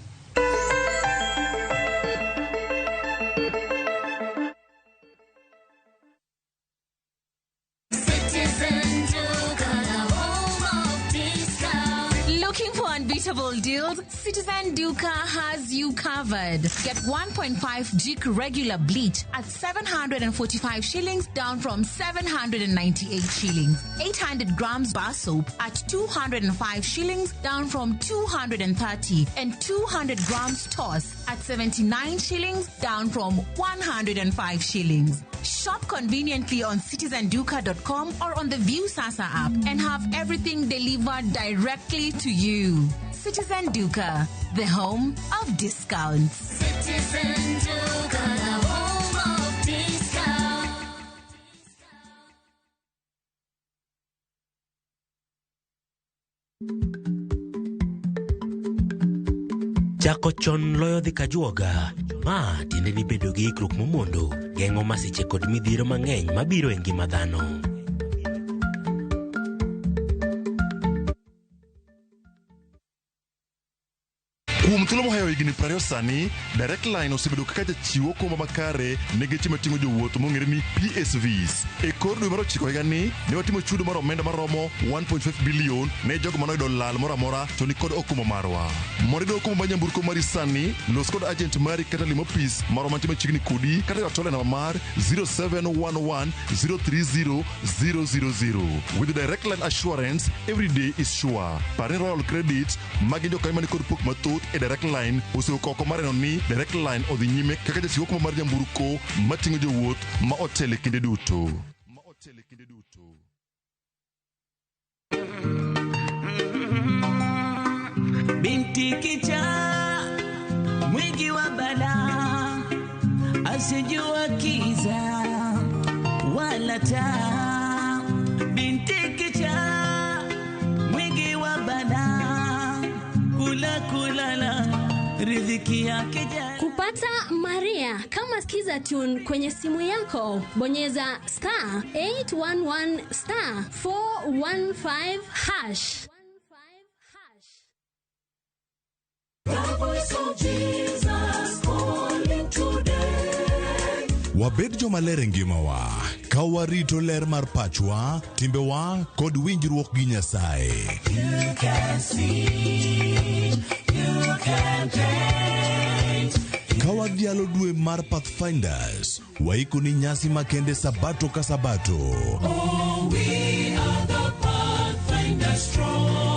Looking for unbeatable deals? Citizen Duka has you covered. Get 1.5 Jik regular bleach at 745 shillings down from 798 shillings. 800 grams bar soap at 205 shillings down from 230, and 200 grams toss at 79 shillings down from 105 shillings. Shop conveniently on citizenduka.com or on the Viusasa app and have everything delivered directly to you. Citizen Duka, the home of discounts. Citizen Duka, the home of discounts. Chako chon loyo dhi kajuoga. Ma tiende ni bedo gi ikruok momondo geng'o masiche kod midhiero mang'eny mabiro e ngima dhano. Kuom thuolo mohewo higni 20 sani, Direct Line osebedo kaka jachiw okumba makare ne geche mating'o jowuoth mong'ere ni PSVs. E kor dwe mar ochiko higani, ne watimo chudo mar omenda maromo 1.5 bilion ne jogo manoyudo lal moro amora to nikod okumba marwa. Mondo iyud okumba mar nyamburko mari sani, los kod agent mari kata lim opis marwa mantie machiegni kodi kata ywak e namba mar 0711 030 000. With Direct Line Assurance, every day is sure. Par ni Royal Credit ma gin jokanyo manikod pok mathoth e Direct Line osewuok oko mar neno ni Direct Line odhi nyime kaka jachiw okumba mar nyamburko mating'o jowuoth ma otelo e kinde duto. Binti kichaa mwingi wa balaa, asijua kiza wala taa. Binti kichaa mwingi wa balaa, kula kulala Riziki yake jala. Kupata Maria kama Skiza Tune kwenye simu yako, bonyeza star 811 star 415 hash. The voice of Jesus calling today. Wabed jomaler e ngimawa ka warito ler mar pachwa, timbewa kod winjruok gi Nyasaye. You can see, you can paint. Ka wadhialo dwe mar Pathfinders, waiko ni nyasi makende sabato ka sabato. Oh, we are the Pathfinders strong.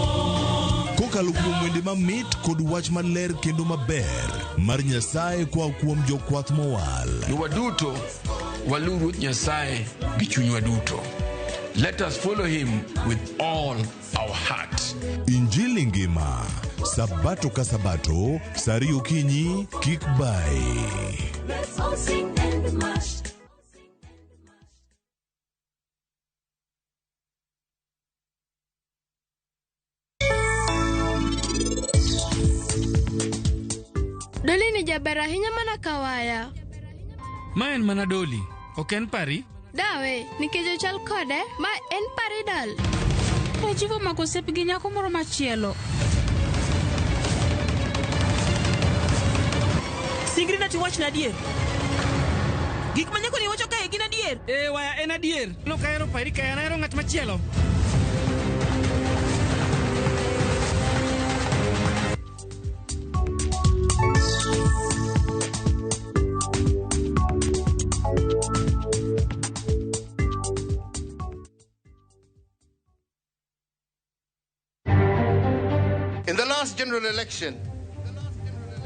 Kokalo kuom wende mamit kod wach maler kendo maber mar Nyasaye koa kuom jokwath mowal. Waduto waluw Ruoth Nyasaye gi chunywa duto. Let us follow him with all our heart. Injili ngima sabato ka sabato sa ariyo okinyi kik bayi. Let's all sing and march. Doli ni jaber ahinya mana kawaya. Ma en mana Doli, ok en Pari. Dawe, nikech ochal kode, ma en Pari dal. Ojiwo mako osiep gi nyako moro machielo. Singri na tiwachna adier. Gik ma nyakoni wacho kae gin adier? Ee, waya en adier. Nok ahero Pari ka an ahero ng'at machielo. In the last general election,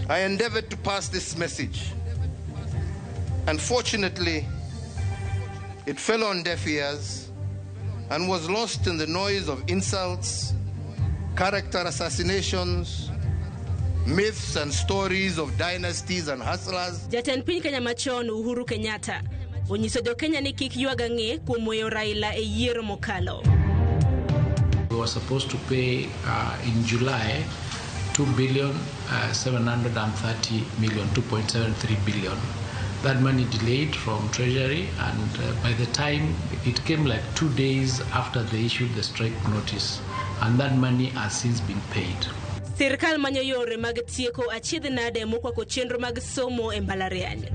I endeavored to pass this message. Unfortunately, it fell on deaf ears and was lost in the noise of insults, character assassinations, myths and stories of dynasties and hustlers. Jatend piny Kenya machon Uhuru Kenyatta onyiso jo-Kenya ni kik ywag ang'e kuom weyo Raila e yiero mokalo. We were supposed to pay in July 2 billion 730 million, 2.73 billion. That money delayed from Treasury, and by the time it came like 2 days after they issued the strike notice, and that money has since been paid. Sirkal manyo yore mag tieko achiedh nade mokwako chenro mag somo e mbalariany.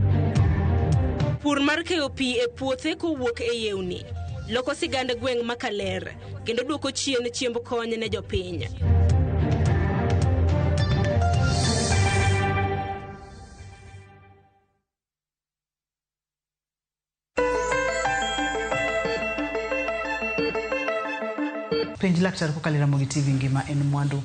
Pur mar keyo pi e puothe kowuok e yewni loko sigand gweng' ma Kaler kendo duoko chien chiemb kony ne jopiny. Penj laktar kokalo e Ramogi TV ngima en mwandu.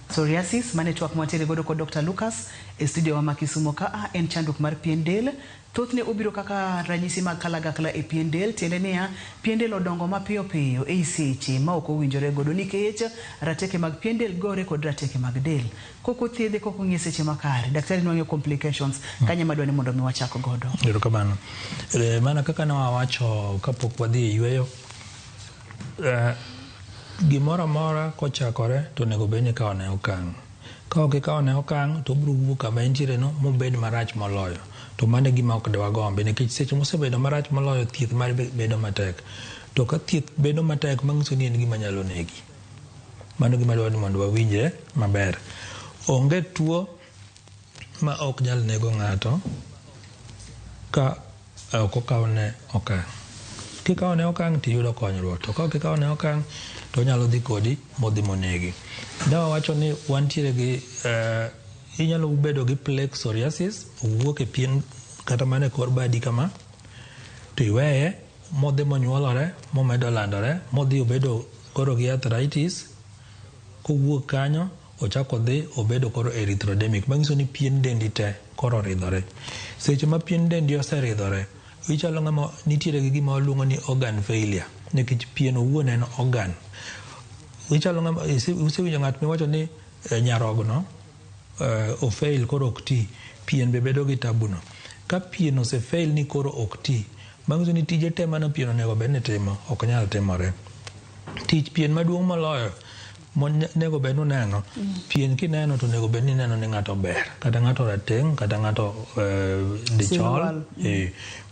Psoriasis mane twak mwantiere godo kod Dr. Lucas e studio wa ma Kisumo ka en chandruok mar pien del. Thothne obiro kaka ranyisi mag kalagakla e pien del, tiende niya pien del odongo mapiyo piyo ei seche ma ok owinjore godo nikech rateke mag pien del gore kod rateke mag del. Kok othiedhe, kok ong'e seche makare, daktari nwang'o complications kanye madwa ni mondo mi wachak godo. Erokamano. Mana kaka ne wawacho kapok wadhi e yweyo, gimoro amora kochakore to onego bed ni ikawone okang'. Ka ok ikawone okang' to obiro wuok kama entiere no mobed marach moloyo. To mano e gima ok dwagombi nikech seche mosebedo marach moloyo thieth mare bedo matek. To ka thieth bedo matek manyiso ni en gima nyalo negi. Mano gima dwaro ni mondo wawinjre maber. Onge tuo ma ok nyal nego ng'ato ka ok okawne okang'. Kikawone okang' tiyudo konyruok, to ka ok ikawone okang' to onyalo dhi kodi modhi monegi. Ne wawacho ni wantiere gi inyalo bedo gi plaque psoriasis, owuok e pien kata mana e kor badi kama, to iweye modhi monyuolore momedo landore modhi obedo koro gi arthritis. Kowuok kanyo ochako dhi obedo koro erythrodermic, manyiso ni pien dendi te koro oridhore. Seche ma pien dendi oseridhore, ichalo ng'ama nitiere gi gima waluongo ni organ failure, nikech pien owuon en organ. Ichalo ng'ama usewinjo ng'at miwacho ni nyarogno ofail koro ok ti, pien be bedo gi tabu no. Ka pien osefail ni koro ok ti, manyiso ni tije te mane pien onego bed ni timo ok nyal timore. Tich pien maduong' moloyo Monego bed ni uneno pien kineno to onego bed ni ineno ni ng'ato ber kata ng'ato rateng' kata ng'ato dichol.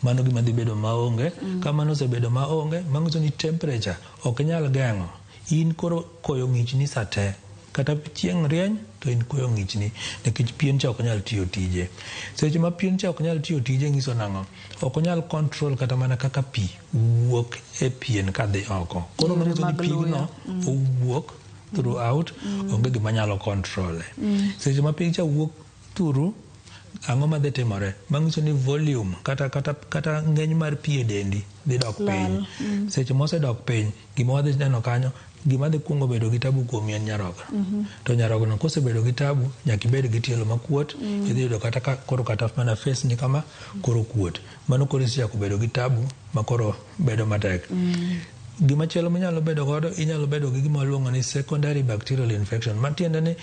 Mano gima dhi bedo maonge. Ka mano osebedo maonge, manyiso ni temperature ok inyal geng'o. In koro koyo ng'ichni sa te. Kata chieng' rieny to in koyo ng'ichni nikech pien cha ok nyal tiyo tije. Seche ma pien cha ok nyal tiyo tije nyiso nang'o? Ok onyal control kata mana kaka pi wuok e pien kadhi oko. Koro Yore manyiso ni mag pigno luya. owuok throughout, onge gima nyalo control e. Seche ma pig cha wuok through, ang'o madhi timore? Manyiso ni volume kata ng'eny mar pi e dendi dhi dok piny. Seche mosedok piny, gima wadhi neno kanyo, gima dhi kuongo bedo gi tabu kuomi en nyarogno. To nyarogno kosebedo gi tabu, nyaka ibed gi tielo makuot, idhi yudo kata ka koro kata mana face ni kama koro kuot. Mano koro isechako bedo gi tabu ma koro bedo matek. Gima chielo minyalo bedo godo, inyalo bedo gi gima waluongo ni secondary bacterial infection. Matiende ni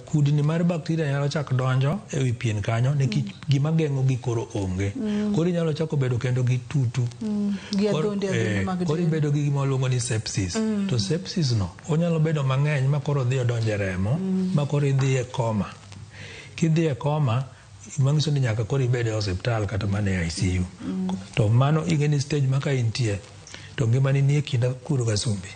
kudni mar bacteria nyalo chako donjo e wi pien kanyo nikech gima geng'o gi koro onge. Koro inyalo chako bedo kendo gi tutu. Gi Koro, adhonde, adhonde mag koro del. ibedo gi gima waluongo ni sepsis. To sepsis no onyalo bedo mang'eny ma koro dhi odonjo e remo, ma koro idhi e coma. Kidhi e coma, manyiso ni nyaka koro ibed e osiptal kata mana e ICU. To mano ing'e ni stage ma ka intie to ngimani nie kind akuro gi asumbi.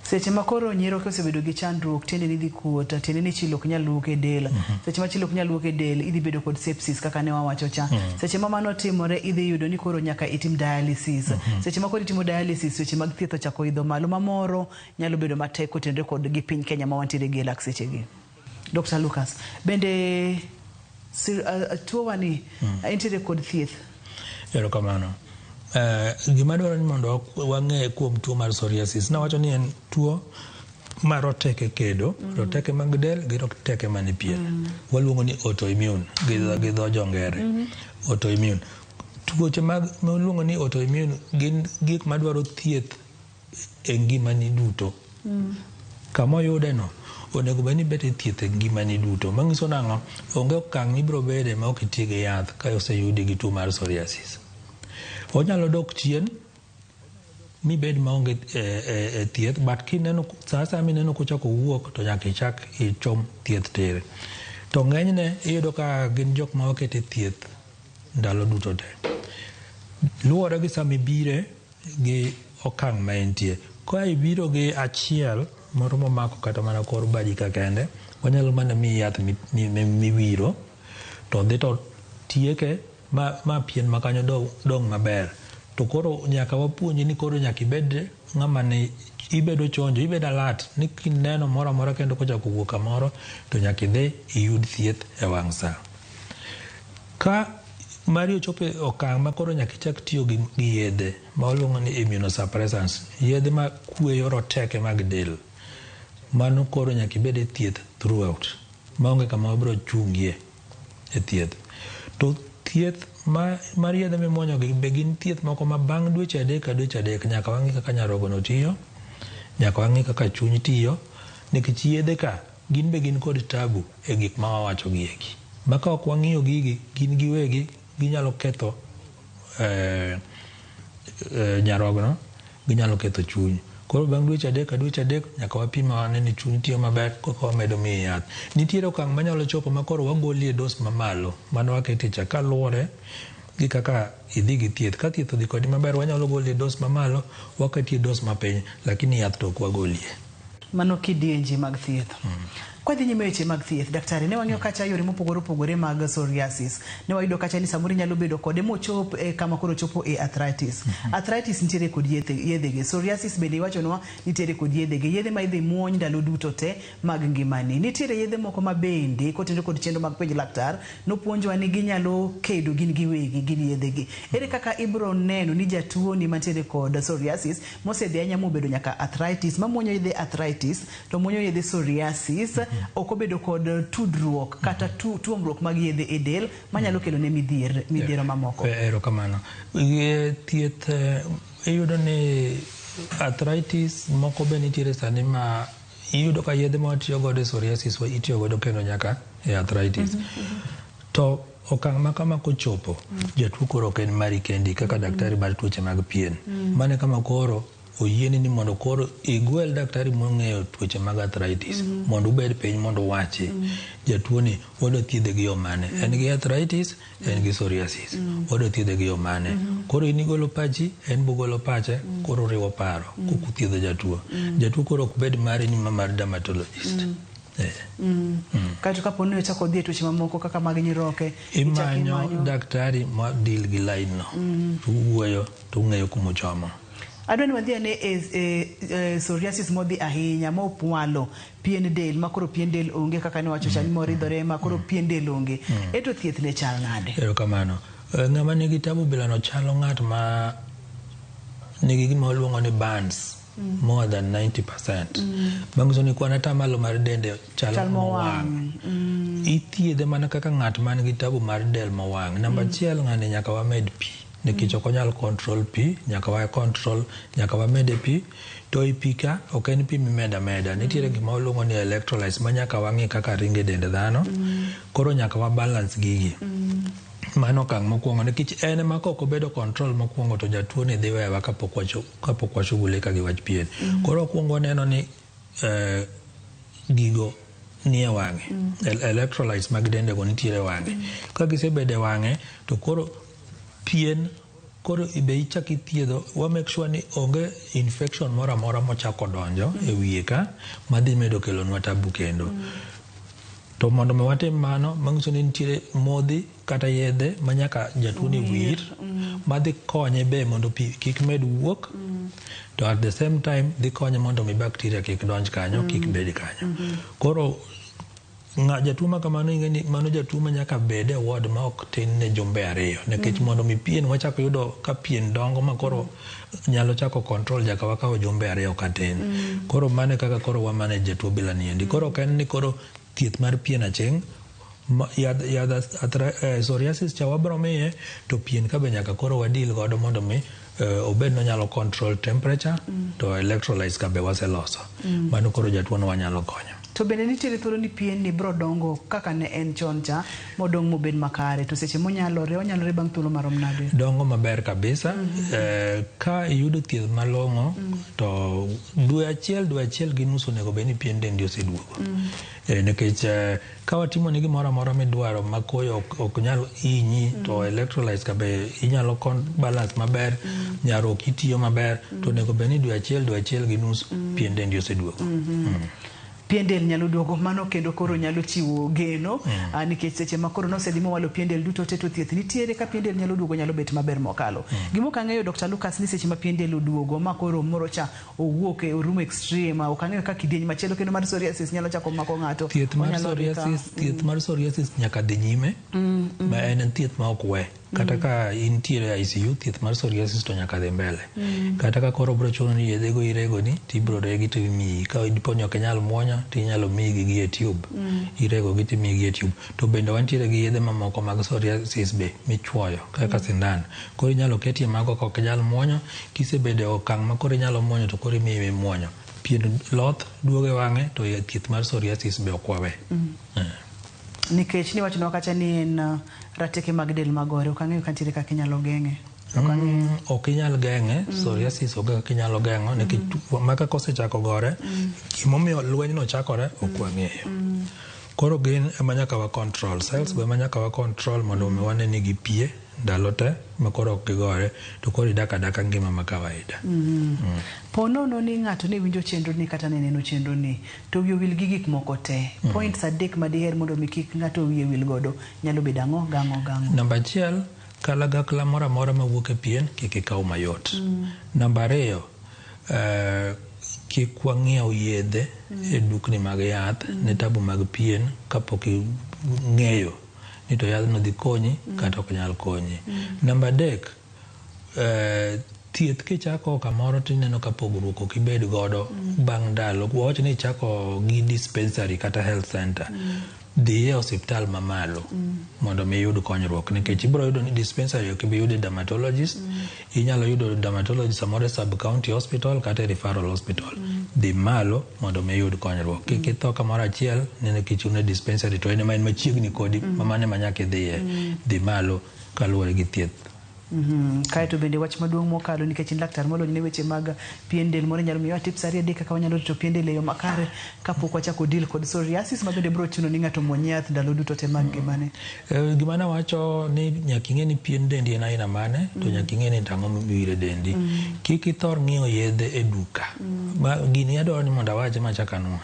Seche ma koro nyiroke osebedo gi chandruok, tiendeni dhi kuot, tiende ni chilo ok nyal wuok e del. Seche ma chilo ok nyal wuok e del, idhi bedo kod sepsis kaka ne wawacho cha. Seche ma mano timore, idhi yudo ni koro nyaka itim dialysis. Seche ma koro itimo dialysis, weche mag thieth ochako idho malo, ma moro nyalo bedo matek kotenore kod gi piny Kenya ma wantiere gi e lak sechegi. Dr. Lucas, bende tuo ni nitiere kod thieth? Erokamano. Gima dwaro ni mondo wang'e kuom tuo mar psoriasis, nawacho ni en tuo ma roteke kedo, roteke mag del gi roteke manie pien. Waluongo ni autoimmune gi dho jongere. Autoimmune. Tuoche mag maluongo ni autoimmune gin gik madwaro thieth e ngimani duto. Kama oyude no, onego bed ni ibet e thieth e ngimani duto. Manyiso nang'o? Onge okang' mibiro bede ma ok iti gi yath ka oseyudi gi tuo mar psoriasis. Onyalo dok chien mibed maonge e thieth, but kineno sa asaya mineno kochako wuok to nyaka ichak ichom thieth tir. To ng'enyne iyudo ka gin jok ma oket e thieth ndalo duto te. Luwore gi sama ibire gi okang' ma entie. Ka ibiro gi achiel moro momako kata mana kor badi ka kende, wanyalo mana miyi yath miwiro to dhi to tieke ma pien ma kanyo dong' maber. To koro nyaka wapuonji ni koro nyaka ibed ng'ama ni ibedo chonjo, ibedo alert ni kineno moro amora kendo kochako wuok kamoro to nyaka idhi iyud thieth e wang' sa. Ka mari ochopo e okang' ma koro nyaka ichak tiyo gi yedhe ma waluongo ni immunosuppressants, yedhe ma kweyo roteke mag del, mano koro nyaka ibed e thieth throughout, maonge kama wabiro chungie e thieth. To thieth mar yedhe mimuonyo gi be gin thieth moko ma bang' dweche 3 ka dweche 3 nyaka wang'i kaka nyarogno tiyo, nyaka wang'i kaka chuny tiyo, nikech yedhe ka gin be gin kod tabu e gik ma wawacho gi eki. Ma ka ok wang'iyo gigi, gin giwegi ginyalo ketho nyarogno, ginyalo ketho chuny. Koro bang' dweche 3 ka dweche 3 nyaka wapim wane ni chuny tiyo maber koka wamedo miye yath. Nitiere okang' manyalo chopo ma koro wagolie dos mamalo mano wakete cha kaluwore gi kaka idhi gi thieth. Ka thieth odhi kodi maber wanyalo golie dos mamalo, waketie dos mapiny, lakini yath to ok wagolie. Mano kidienje mag thieth. Kwadhi nyime weche mag thieth, daktari, ne wang'iyo kacha yore mopogore opogore mag psoriasis. Ne wayudo kacha ni samoro inyalo bedo kode mochop e kama koro chopo e arthritis. Arthritis nitiere kod yedhege. Psoriasis bende iwachonwa nitiere kod yedhege. Yedhe ma idhi muony ndalo duto te mag ngimani. Nitiere yedhe moko ma bende kotenore kod chenro mag penj laktar, nopuonjwa ni ginyalo kedo gin giwegi, gin yedhegi. Ere kaka ibiro neno ni jatuo ni mantiere kod psoriasis mosedhi ahinya mobedo nyaka arthritis, mamuonyo yedhe arthritis to muonyo yedhe psoriasis, ok obedo kod tudruok kata tuomruok mag yedhe e del manyalo kelo ne midhiero mamoko. Erokamano. Thieth iyudo ni arthritis moko be nitiere sani ma iyudo ka yedhe ma watiyo godo e psoriasis itiyo godo kendo nyaka e arthritis. To okang' ma kama kochopo, jatuo koro ok en mari kendi kaka daktari mar tuoche mag pien. Mano e kama koro oyieni ni mondo koro igwel daktari mong'eyo tuoche mag arthritis mondo ubed piny mondo uwachi jatuo ni wadwa thiedhe gi yo mane. En gi arthritis, en gi psoriasis. Wadwa thiedhe gi yo mane. Koro in igolo pachi, en bogolo pache, koro uriwo paro kukuthiedho jatuo. Jatuo koro ok bed mari ni ma mar dermatologist. Kaeto kapo ni ochako dhi e tuoche mamoko kaka mag nyiroke, ichako Imanyo daktari ma deal gi line no. To uwuoyo to ung'eyo kumuchomo. Adwa ni wadhi ane e psoriasis modhi ahinya mopwalo pien del ma koro pien del onge kaka niwacho cha ni moridhore ma koro pien del onge. Eto thieth ne chal nade? Erokamano. Ng'ama nigi tabu bilano chalo ng'at ma nigi gima waluongo ni burns more than 90%. Manyiso ni kwan atamalo mar dende chalo mowang'. Ithiedhe mana kaka ng'at man gi tabu mar del mowang'. Namba achiel ng'ani nyaka wamed pi. Nikech ok onyal control pi, nyaka wa control, nyaka wamede pi. To i pi ka, ok en pi mimedo ameda. Nitiere gima waluongo ni electrolytes ma nyaka wang'i kaka ringo e dend dhano. Koro nyaka wa balance gigi. Mano okang' mokwongo nikech en ema kok obedo control mokwongo to jatuo ni dhi wewa kapok washughulika gi wach pien. Koro wakwongo waneno ni gigo nie wang'e. Electrolytes mag dende go nitiere e wang'e. Ka gisebedo e wang'e to koro pien koro be ichak ithiedho wa make sure ni onge infection moro amora mochako donjo e wiye ka madhi medo kelonwa tabu kendo. To mondo mi watim mano, manyiso ni nitiere modhi kata yedhe ma nyaka jatuo ni wir madhi konye be mondo pi kik med wuok to at the same time dhi konye mondo mi bacteria kik donj kanyo kik bed kanyo. Koro jatuo ma kamano ing'e ni mano jatuo ma nyaka bed e ward ma ok tin ne jumbe 2 nikech mondo mi pien wachako yudo ka pien dongo ma koro nyalo chako control nyaka wakaw jumbe 2 katin. Koro mano e kaka koro wa manage jatuo bila niendi. Koro ok en ni koro thieth mar pien aching' yadh psoriasis cha wabro miye to pien ka be nyaka koro wadil godo mondo mi obed nonyalo control temperature to electrolytes ka be waseloso. Mano koro jatuo no wanyalo konyo. To bende nitiere thuolo ni pien ni bro dongo kaka ne en chon cha modong mobed makare to seche monyalore onyalore bang' thuolo marom nade? Dongo maber kabisa. Ka iyudo thieth malong'o to dwe achiel gi nus onego bed ni pien dendi oseduogo. Nikech ka watimo ni gimoro amora midwaro ma koyo ok nyal hinyi to electrolytes ka be inyalo balance maber, nyarok itiyo maber to onego bed ni dwe achiel gi nus pien dendi oseduogo. Pien del nyalo duogo mano kendo koro nyalo chiwo geno nikech seche ma koro nosedhi mowalo pien del duto te to thieth nitiere ka pien del nyalo duogo nyalo bet maber mokalo. Gima ok ang'eyo Dr. Lucas ni seche ma pien del oduogo ma koro moro cha owuok e orumo extreme ok ang'eyo ka kidieny machielo kendo mar psoriasis nyalo chako mako ng'ato. Thieth mar psoriasis nyaka dhi nyime ma en thieth ma ok we. Kata ka intiere ICU thieth mar psoriasis to nyaka dhi mbele. Kata ka koro bro chuno ni yedhego irego ni tibro regi to imiyi. Ka dipo ni ok inyal muonyo to inyalo miyi gi e tube. Irego gi timiyi gi e tube. To bende wantiere gi yedhe mamoko mag psoriasis be michuoyo kaka sindan. Koro inyalo ketie mago ka ok inyal muonyo. Kisebedo e okang' ma koro inyalo muonyo to koro imiyi mimuonyo. Pien loth duogo e wang'e to thieth mar psoriasis be ok wawe. Nikech niwachonwa kacha ni en rateke mag del magore ok ang'eyo ka nitiere kaka inyalo geng'e. Ok inyal geng'e psoriasis onge kaka inyalo geng'o nikech maka kosechako gore gimomiyo lweny no chakore ok wang'eyo. Koro gin ema nyaka wa control cells be ema nyaka wa control mondo mi wane ni gipie ndalo te ma koro ok gigore to koro idak adaka ngima ma kawaida. Po nono ni ng'ato ne winjo chenro ni kata ne neno chenro ni to wiye owil gi gik moko te. Points 3 ma diher mondo mi kik ng'ato wiye wil godo nyalo bedo ang'o gang'o gang'o? Namba 1, kalagakla moro amora mawuok e pien kik ikaw mayot. Namba 2, kik wang'iew yedhe e dukni mag yath ne tabu mag pien kapok ing'eyo ni to yadhno dhi konyi kata ok nyal konyi. Namba 3, thieth kichako kamoro tineno ka pogruok ok ibed godo bang' ndalo. Wawach ni ichako gi dispensary kata health center. Dhi e osiptal mamalo mondo mi iyud konyruok nikech ibiro yudo ni dispensary ok ibi yudo dermatologist. Inyalo yudo dermatologist samoro e sub county hospital kata e referral hospital. Dhi malo mondo mi iyud konyruok. Kik itho kamoro achiel ni nikech in e dispensary to en ema en machiegni kodi ma mano ema nyaka idhiye. Dhi malo kaluwore gi thieth Kaeto bende wach maduong' mokalo nikech in laktar molony ne weche mag pien del moro inyalo miyowa tips ariyo adek kaka wanyalo rito pien del e yo makare kapok wachako deal kod psoriasis ma bende biro chuno ni ng'ato muony yath ndalo duto te mag ngimane. Gima nawacho ni nyaka ing'e ni pien dendi en aina mane to nyaka ing'e ni tang'o miwiro e dendi. Kik ithor ng'iewo yedhe e duka. Ma, gini adwaro ni mondo awache machak anwoye.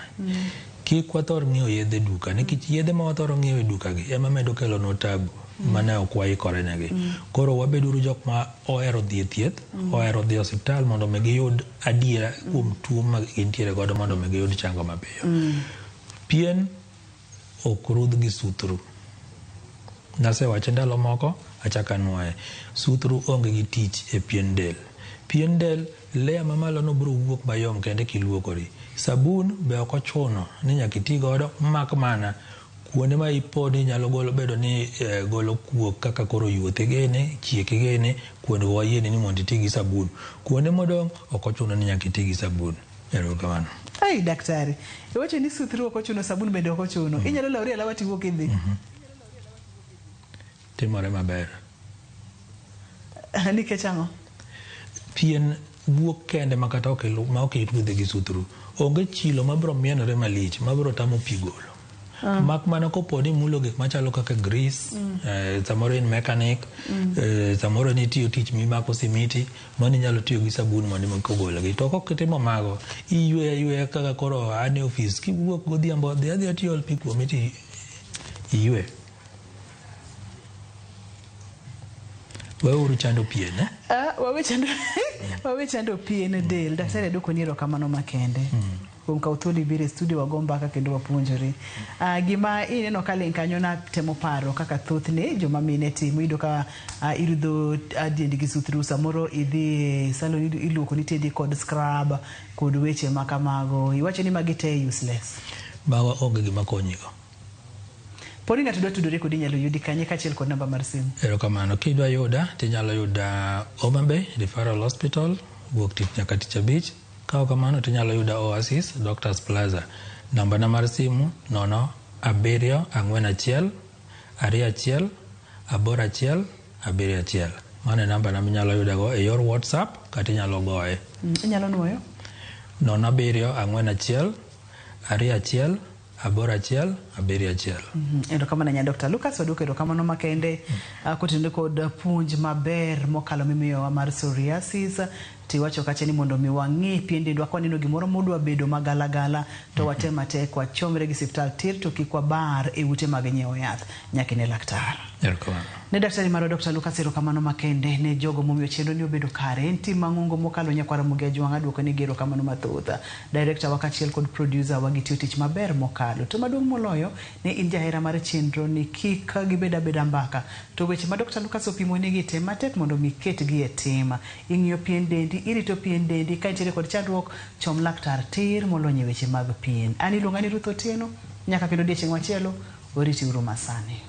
Kik wathor ng'iewo yedhe e duka nikech yedhe ma wathoro ng'iewo e duka gi ema medo kelonwa tabu mane ok waikore negi. Koro wabeduru jok ma ohero dhi e thieth, ohero dhi e osiptal mondo mi giyud adiera kuom tuo ma gintiere godo mondo mi giyud chango mapiyo. Pien ok rudh gi suthru. Nasewache ndalo moko, achako anwoye. Suthru onge gi tich e pien del. Pien del, layer mamalo no biro wuok mayom kende kiluokori. Sabun be ok ochuno ni nyaka iti godo mak mana kuonde ma ipo ni nyalo golo bedo ni golo kuok kaka koro yuothe gene, chieke gene, kuondego wayieni ni mondo iti gi sabun. Kuonde modong' ok ochuno ni nyaka iti gi sabun. Erokamano. Ai daktari, iwacho ni suthru ok ochuno, sabun bende ok ochuno. Inyalo lawri alawa tiwuok idhi. Timore maber. Nikech ang'o? Pien wuok kende ma kata ok ma ok irudhe gi suthru. Onge chilo mabiro mienore malich mabiro tamo pi golo. Mak mana kopo ni imulo gik machalo kaka grease, samoro in mechanic, samoro nitiyo tich mimako simiti, mano inyalo tiyo gi sabun mondo ogolgi. To kok itimo mago, iyweyo ayweya kaka koro an e ofis, kiwuok godhiambo dhi adhiya tiol pi kuomi ti iywe. Weuru chando pien, eh? Wawe chando pien del. Daktari aduoko ni erokamano makende. Kuom kawo thuolo ibiro e studio wago mbaka kendo wapuonjore. Gima ineno ka ling' kanyo natemo paro kaka thothne joma mine timo. Iyudo ka irudho dendi gi suthru, samoro idhi e salon iluoko ni tiendi kod scrub kod weche ma kamago. Iwacho ni magi te useless. Mago onge gima konyigo. Poni ng'ato dwa tudore kodi inyalo yudi kanye kaachiel kod namba mar simu? Erokamano. Kidwa yuda tinyalo yuda Homa Bay Referral Hospital wuok tich nyaka tich abich. Ka ok kamano tinyalo yuda Oasis Doctors Plaza. Namba na mar simu 0 7 4 1 2 1 8 1 7 1. Mano e namba na minyalo yudago e yor WhatsApp kata inyalo goye. Inyalo nuoyo? 0 7 4 1 2 1 8 1 7 1. Erokamano ahinya Dr. Lucas, waduoko erokamano makende kotenore kod puonj maber mokalo mimiyowa mar psoriasis. Tiwacho kacha ni mondo mi wang'i pien dendwa ka waneno gimoro modwa bedo magalagala to watem matek wachomre gi siptal tir to kik wabar e ute mag nyiewo yath nyaka ine laktar. Erokamano. Ne daktari marwa Dr. Lucas erokamano makende ne jogo momiyo chenro ni obedo kare. En tim mang'ongo mokalo nyakwar Ramogi Ajwang' aduoko negi erokamano mathoth. Director wa kaachiel kod producer wa gitiyo tich maber mokalo. To maduong' moloyo ne in jahera mar chenro ni kik gibed abeda mbaka. To weche ma Dr. Lucas opimo nigi tem matek mondo mi ketgi e tim. Ing'iyo pien dendi, irito pien dendi, ka intiere kod chandruok, chom laktar tir molony e weche mag pien. An iluonga ni Ruth Otieno, nyaka kendo odiechieng' machielo, oriti uru masani.